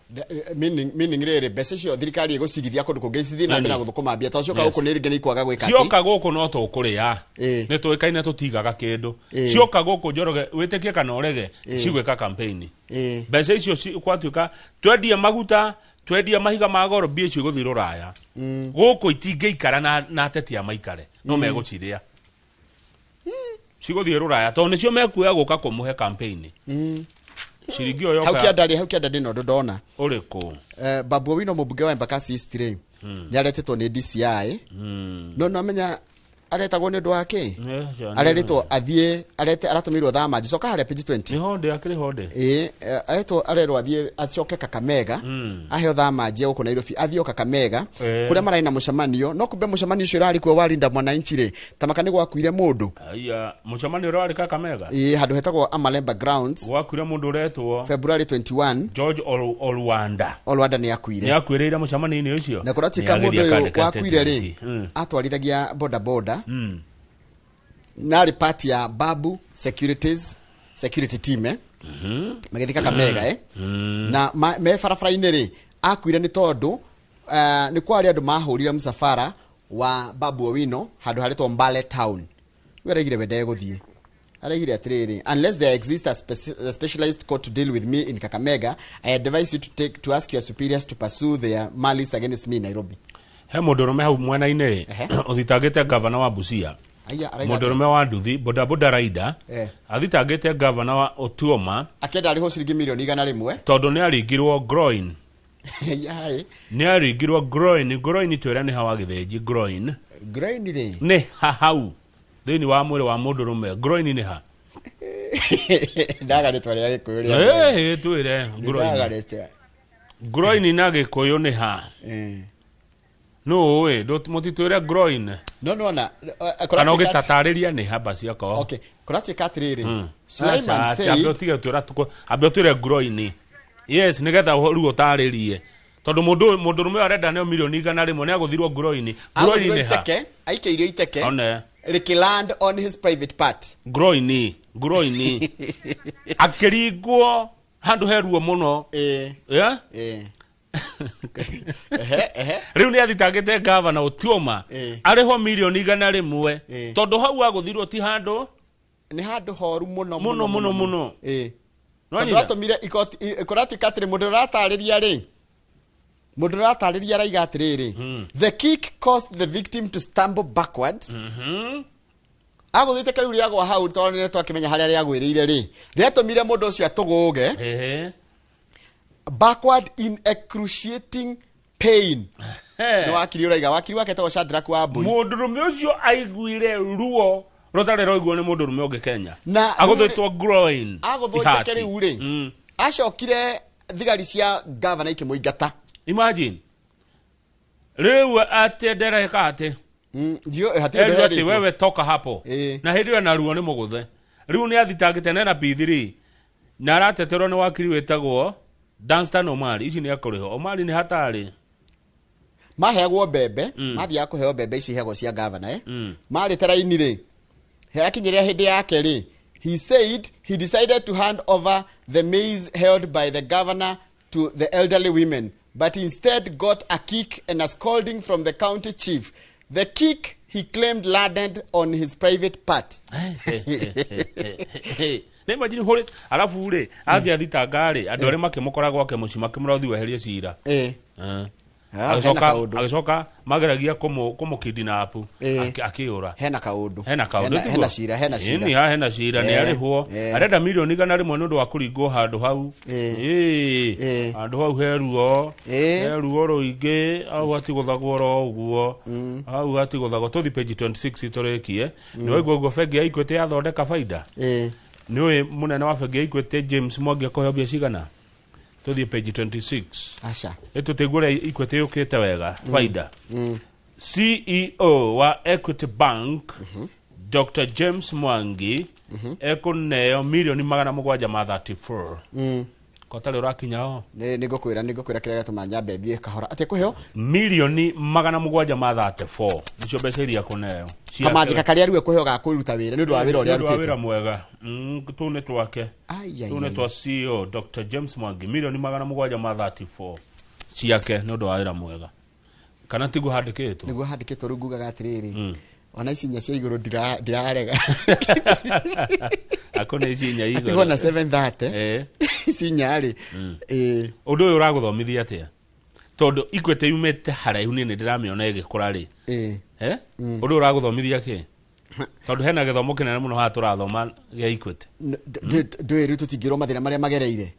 meaning rĩrĩ, mbeca icio thirikari ĩgũcigithia kũndũ kũngĩ cithiĩ na mbere na gũthũkũma mbia, tondũ cioka gũkũ nĩ rĩngĩ nĩ ikwaga gwĩka atĩ. Cioka gũkũ no tũkũrĩa. Ĩĩ. Nĩ tũĩkaine tũtigaga kĩndũ. Ĩĩ. Cioka gũkũ, Njoroge, wĩtĩkie kana ũrege, Ĩĩ. cigwĩka campaign. Ĩĩ. Mbeca icio kwatuĩka twendie maguta, twendie mahiga ma goro, mbia icio igũthiĩ rũraya. Gũkũ itingĩikara na ateti a maikare no megũcirĩa. Cigũthiĩ rũraya tondũ nĩcio mekuoya gũka kũmũhe campaign. Ciringi ĩyo Hau yoka. kĩanda rĩ, hau kĩanda ndĩna ũndũ ndona. Ũrĩkũ? Babu Owino, mũmbunge wa Embakasi East rĩ, nĩ aretĩtwo nĩ DCI. No namenya aretagwo nĩ ũndũ wa kĩ? Areritwo athiĩ, arete, aratũmĩirwo thama njicoka harĩa page 20. Nĩ honde akĩrĩ honde. Ĩĩ, aretwo, arerwo athiĩ acoke Kakamega. Aheo thama njia gũkũ Nairobi, athiĩ o Kakamega kũrĩa mararĩ na mũcemanio, no kumbe mũcemanio ũcio ũrarĩ kuo wa Linda Mwananchi rĩ, tamaka nĩ gwakuire mũndũ. Aya, mũcemanio ũrĩa warĩ Kakamega. Ĩĩ, handũ hetagwo Amalemba Grounds. Gwakuire mũndũ ũretwo February 21. George Olwanda. Olwanda nĩ akuire. Nĩ akuĩrĩire mũcemanio-inĩ ũcio. Na kũratuĩka Nĩ mũndũ ageria ũyũ kandĩka wakuire rĩ, statement. Atwarithagia boda boda na arĩ part ya Babu Securities security team, magĩthiĩ Kakamega, na me barabara-inĩ rĩ, akuire nĩ tondũ nĩ kwarĩ andũ mahũrire mũcabara wa Babu Owino handũ haretwo Mbale Town. Rĩu araigire we ndegũthiĩ, araigire atĩrĩrĩ, "Unless there exists a specialized court to deal with me in Kakamega, I advise you to take to ask your superiors to pursue their malice against me in Nairobi." He mũndũrũme hau mwena-inĩ ũthitangĩte gavana wa Busia. Aya, araiga Mũndũrũme wa nduthi, bodaboda rider, athitangĩte gavana wa Otuoma akĩenda arĩhwo ciringi mirioni 100. Tondũ nĩ aringirwo groin. Yaĩ. Nĩ aringirwo groin. Groin, twĩre nĩ ha wa gĩthĩnji, groin. Groin rĩ, nĩ ha hau thĩinĩ wa mwĩrĩ wa mũndũrũme? Groin nĩ ha? Ndaga rĩtwa rĩa Gĩkũyũ rĩa Ĩĩ, twĩre groin. Ndaga rĩtwa. Groin na Gĩkũyũ nĩ ha? Nũ ũĩ? Mũtitwĩre groin. No nona Kana ũgĩtatarĩria nĩ ha basi akorwo. Okay, kũratuĩka atĩrĩrĩ, Sulaiman Aca, said ambe ũtige twĩra ambe ũtwĩre groin, yes, nĩgetha rĩu ũtarĩrie, tondũ mũndũrũme ũyũ arenda nĩo mirioni 100 nĩ agũthirwo groin. Groin agũthirwo nĩ ha? iteke, aikĩirio iteke One. rĩkĩland on his private part. Groin akĩringwo handũ he ruo mũno. Yeah? Ĩĩ. Ehe, ehe. Rĩu nĩ athitangĩte gavana Otuoma arĩhwo mirioni 100 tondũ hau agũthirwo ti handũ Nĩ handũ horu mũno. Mũno mũno mũno. Ĩĩ. Tondũ Nĩwanyita? atũmire igoti, kũratuĩka atĩrĩ, mũndũ ũratarĩria rĩ, mũndũ ũratarĩria araiga atĩrĩrĩ, the kick caused the victim to stumble backwards. Agũthĩte kĩrĩu rĩagwa hau, tondũ nĩ twakĩmenya harĩa rĩagwĩrĩire rĩ, rĩatũmire mũndũ ũcio atũgũge backward in excruciating pain. Nĩ wakiri ũraiga, wakiri wake etagwo Shadrack Wambui. Mũndũrũme ũcio aiguire ruo rũtarĩ rwaiguo nĩ mũndũrũme ũngĩ Kenya. Na agũthĩtwo groin. Agũthwo ihati. iteke rĩu rĩ, acokire thigari cia gavana ikĩmũingata. Imagine rĩu atĩ ndereka atĩ Hatirĩ ũndũ erwo atĩ herĩtwo. "Wewe toka hapo." Na hĩndĩ ĩyo na ruo nĩ mũgũthe. Rĩu nĩ athitangĩte nena P3 na arateterwo nĩ wakiri wĩtagwo Danstan Omari. Ici nĩ akũrĩhwo. Omari nĩ hatarĩ. Maheagwo mbembe, mathiaga kũheo mbembe ici iheagwo cia gavana, marĩte raini rĩ, yakinyĩrĩra hĩndĩ yake rĩ, he said he decided to hand over the maize held by the governor to the elderly women, but instead got a kick and a scolding from the county chief. The kick, he claimed, landed on his private part. Nĩ imagine hũrĩ arabu rĩ, athiĩ athitanga rĩ, andũ arĩa makĩmũkora gwake mũciĩ makĩmũra, "Ũthiĩ weherie cira." Ah, hena Agĩcoka kaũndũ. Agĩcoka mageragia kũmũkidnap, akĩũra. Hena kaũndũ. Hena kaũndũ. Tiguo? Hena cira, hena cira. Ĩni, haha hena cira nĩ arĩhwo. Arenda mirioni 100 nĩ ũndũ wa kũringwo handũ hau. Ĩĩ, handũ hau he ruo, he ruo rũingĩ hau, hatigũthagwo oro ũguo, hau hatigũthagwo. Tũthi page 26 tũrĩkie. Nĩ waigua ũguo bengi ya Equity yathondeka baida? Nĩ ũĩ mũnene wa bengi ya Equity James Mwangi akũheo mbia cigana? Tũthiĩ page 26. Aca. Ĩtũtĩguo ũrĩa Equity yũkĩte wega baida. CEO wa Equity Bank Dr James Mwangi ekũneo 734 million. Kotarĩ ũrakinya ho. Nĩ ngũkwĩra kĩrĩa gĩatũma nyambe thiĩ kahora atĩ kũheo 734 million nĩcio mbeca iria kũneo. Kamanjĩka karĩa rĩu ekũheo ga kũruta wĩra nĩ ũndũ wa wĩra ũrĩa Nĩ ũndũ wa arutĩte. Wĩra mwega. Tũu nĩ twake. Ai, ai, Tũu nĩ ai. twa CEO Dr. James Mwangi, 734 million ciake nĩ ũndũ wa wĩra mwega, kana tiguo handĩkĩtwo? Nĩguo handĩkĩtwo. Rĩu ngugaga atĩrĩrĩ, ona ici inya cia igũrũ ndirarega. Ako nĩ ici inya Atigwo na igũrũ. 730. Ici inya rĩ, ĩĩ. Ũndũ ũyũ ũragũthomithia atĩa, tondũ Equity yumĩte haraihu? Niĩ nĩ ndĩramĩona ĩgĩkũra rĩ. Eh? Ũndũ ũyũ ũragũthomithia kĩ, tondũ hena gĩthomo kĩnene mũno haha tũrathoma gĩa Equity? Ndũĩ rĩu tũtingĩrwo mathĩna marĩa magereire,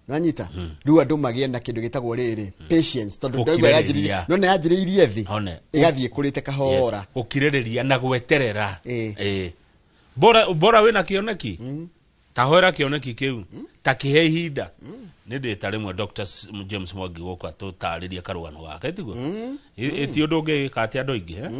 nwanyita rĩu andũ magĩe na kĩndũ gĩtagwo rĩrĩ patience, tondũ ndaigua Gũkirĩrĩria. yanjĩrĩirie no nĩ yanjĩrĩirie thĩ, One. ĩgathiĩ ĩkũrĩte kahora. Yes. Gũkirĩrĩria na gweterera. Ĩĩ. Bora bora wĩna kĩoneki, ta hoera kĩoneki kĩu, ta kĩhe ihinda. Nĩ ndĩta rĩmwe Dr. James Mwangi gũkũ atũtarĩrie karũgano gake, tiguo? Ĩ ti ũndũ ũngĩgĩka atĩ andũ aingĩ, eh?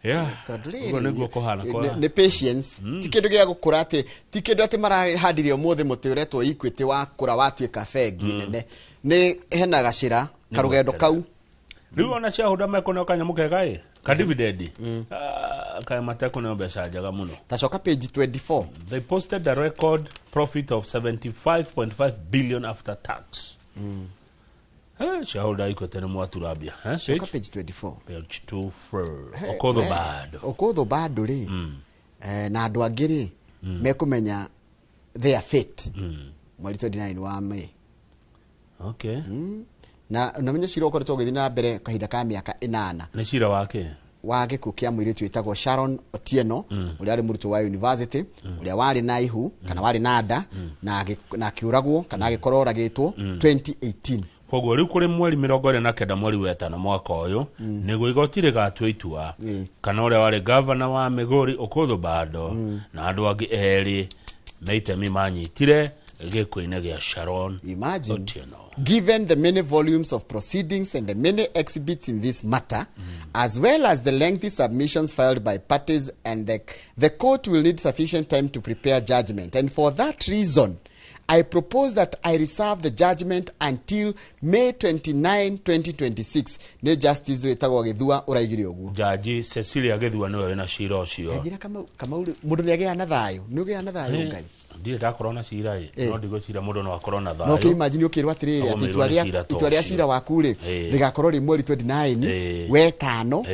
Yeah. Tondũ rĩrĩ, Ũguo nĩguo kũhana kwa nĩ patience, ti kĩndũ gĩa gũkũra atĩ, ti kĩndũ atĩ marahandire ũmũthĩ mũtĩ ũretwo Equity wakũra watuĩka bengi nene. Nĩ hena gacĩra karũgendo kau. Rĩu ona shareholder mekũneo kanyamũ kega ĩ ka dividend. Ah, kaĩ matekũneo mbeca njega mũno. Tacoka page 24. They posted a record profit of 75.5 billion after tax. Shareholder Equity nĩ mwatura mbia. Eh, Coka page page 24. Page 24. Okodho bado. Okodho bado rĩ, na andũ angĩ rĩ mekũmenya their fate mweri 29 wa May. Na unamenya cira ũkoretwo ũgĩthiĩ na mbere kahinda ka mĩaka 8. Nĩ cira wake. Wa gĩkuũ kĩa mũirĩtu wĩtagwo Sharon Otieno, ũrĩa warĩ mũrutwo wa university, ũrĩa warĩ na ihu kana warĩ na nda na akĩũragwo kana agĩkorwo oragĩtwo 2018. Koguo rĩu kũrĩ mweri 29 mweri wetano mwaka ũyũ nĩguo igoti rĩgatua itua kana ũrĩa warĩ gavana wa Migori Okodho Bado na andũ angĩ erĩ me itemi manyitire gĩkuũ-inĩ gĩa Sharon Imagine. Otieno. Given the many volumes of proceedings and the many exhibits in this matter, as well as the lengthy submissions filed by parties, and the court will need sufficient time to prepare judgment. And for that reason, I propose that I reserve the judgment until May 29, 2026. Nĩ Justice wĩtagwo Gĩthua ũraigire ũguo. Jaji Cecilia Gĩthua nĩwe wĩna cira ũcio. Kanjĩra Kamau, Kamau rĩ, mũndũ nĩ agĩaga na thayũ, nĩ ũgĩaga na thayũ Ngai. Ndirĩ ndakorwo na cira ĩ, no ndigwĩciria mũndũ no akorwo na No thayũ. ũkĩimagine ũkĩrwo atĩrĩrĩ atĩ Agũmĩirwo itua nĩ rĩa cira ta itua rĩa ũcio. cira waku rĩ rĩgakorwo rĩ mweri 29 wetano.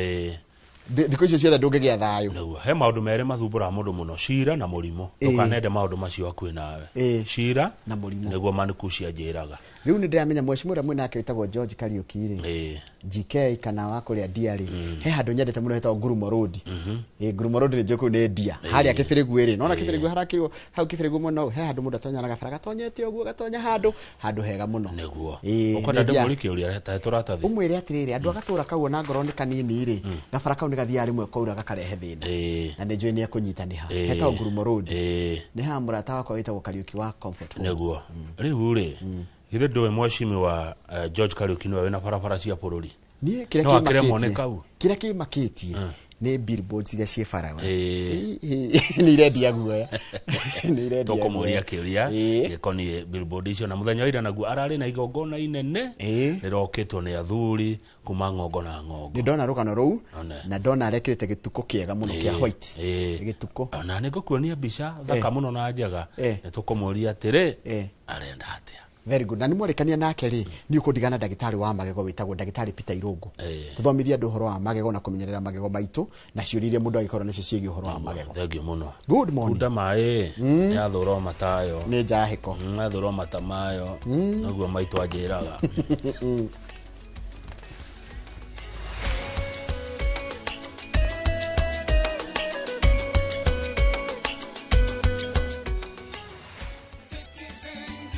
Thikũ icio ciothe ndũngĩgĩa thayũ. Nĩguo he maũndũ merĩ mathumbũraga mũndũ mũno, cira na mũrimũ. Ndũkanende maũndũ macio hakuhĩ nawe. Cira na mũrimũ. Nĩguo manikucia njĩraga. Rĩu nĩ ndĩramenya mwecimu ũrĩa mwĩnake wĩtagwo George Kariũki rĩ, GK kana wa kũrĩa ndia rĩ, he handũ nyendete mũno hetagwo Ngurumo Road. Ĩ Ngurumo Road nĩ njũĩ kũu nĩ ndia harĩa Kĩbĩrĩgu ĩrĩ, nona Kĩbĩrĩgu harakirwo hau Kĩbĩrĩgu mũno, he handũ mũndũ atonyanaga bara gatonyete ũguo gatonya handũ handũ hega mũno. Nĩguo. Ĩĩ, Ũkwenda nĩ ndĩmũrie kĩũria tahe tũratathi? Ũmwĩre atĩrĩrĩ, andũ agatũra kau ona ngorwo nĩ kanini rĩ, gabara kau nĩ gathiaga rĩmwe kwaura gakarehe thĩna, na nĩ njũĩ nĩ ekũnyitanĩha. Hetagwo Ngurumo Road. Nĩ haha mũrata wakwa wĩtagwo Kariũki wa Comfort Homes. Nĩguo rĩu rĩ, githĩ ndũĩ mwecimi wa George Kariũki nĩwe wĩna barabara cia bũrũri? Niĩ kĩrĩa No akĩremwo nĩ kĩmakĩtie kau. Kĩrĩa kĩmakĩtie nĩ billboards iria ciĩ bara nĩ irendia guoya, nĩ irendia Tũkũmũria guoya. kĩũria gĩkoniĩ billboard icio. Na mũthenya wa ira naguo ararĩ na igongona inene rĩrokĩtwo nĩ athuri kuma ng'ongo na ng'ongo. Nĩ ndona rũgano rũu. One. Na ndona arekĩrĩte gĩtukũ kĩega mũno kĩa white. Gĩtukũ. Ona nĩ ngũkuonia mbica thaka mũno na njega. Nĩ tũkũmũria atĩrĩ, arenda atĩa? Very good. Na nĩ mwarĩkania nake rĩ, nĩ ũkũndigana ndagĩtarĩ wa magego wĩtagwo ndagĩtarĩ Peter Irũngũ, tũthomithie andũ ũhoro wa magego na kũmenyerera magego maitũ na ciũria iria mũndũ angĩkorwo nacio ciĩgiĩ ũhoro wa magego. Thengiũ mũno. Good morning. Kunda maĩ yathũra matayo. Nĩ njahĩko. Yathũra mata mayo, noguo maitũ anjĩraga.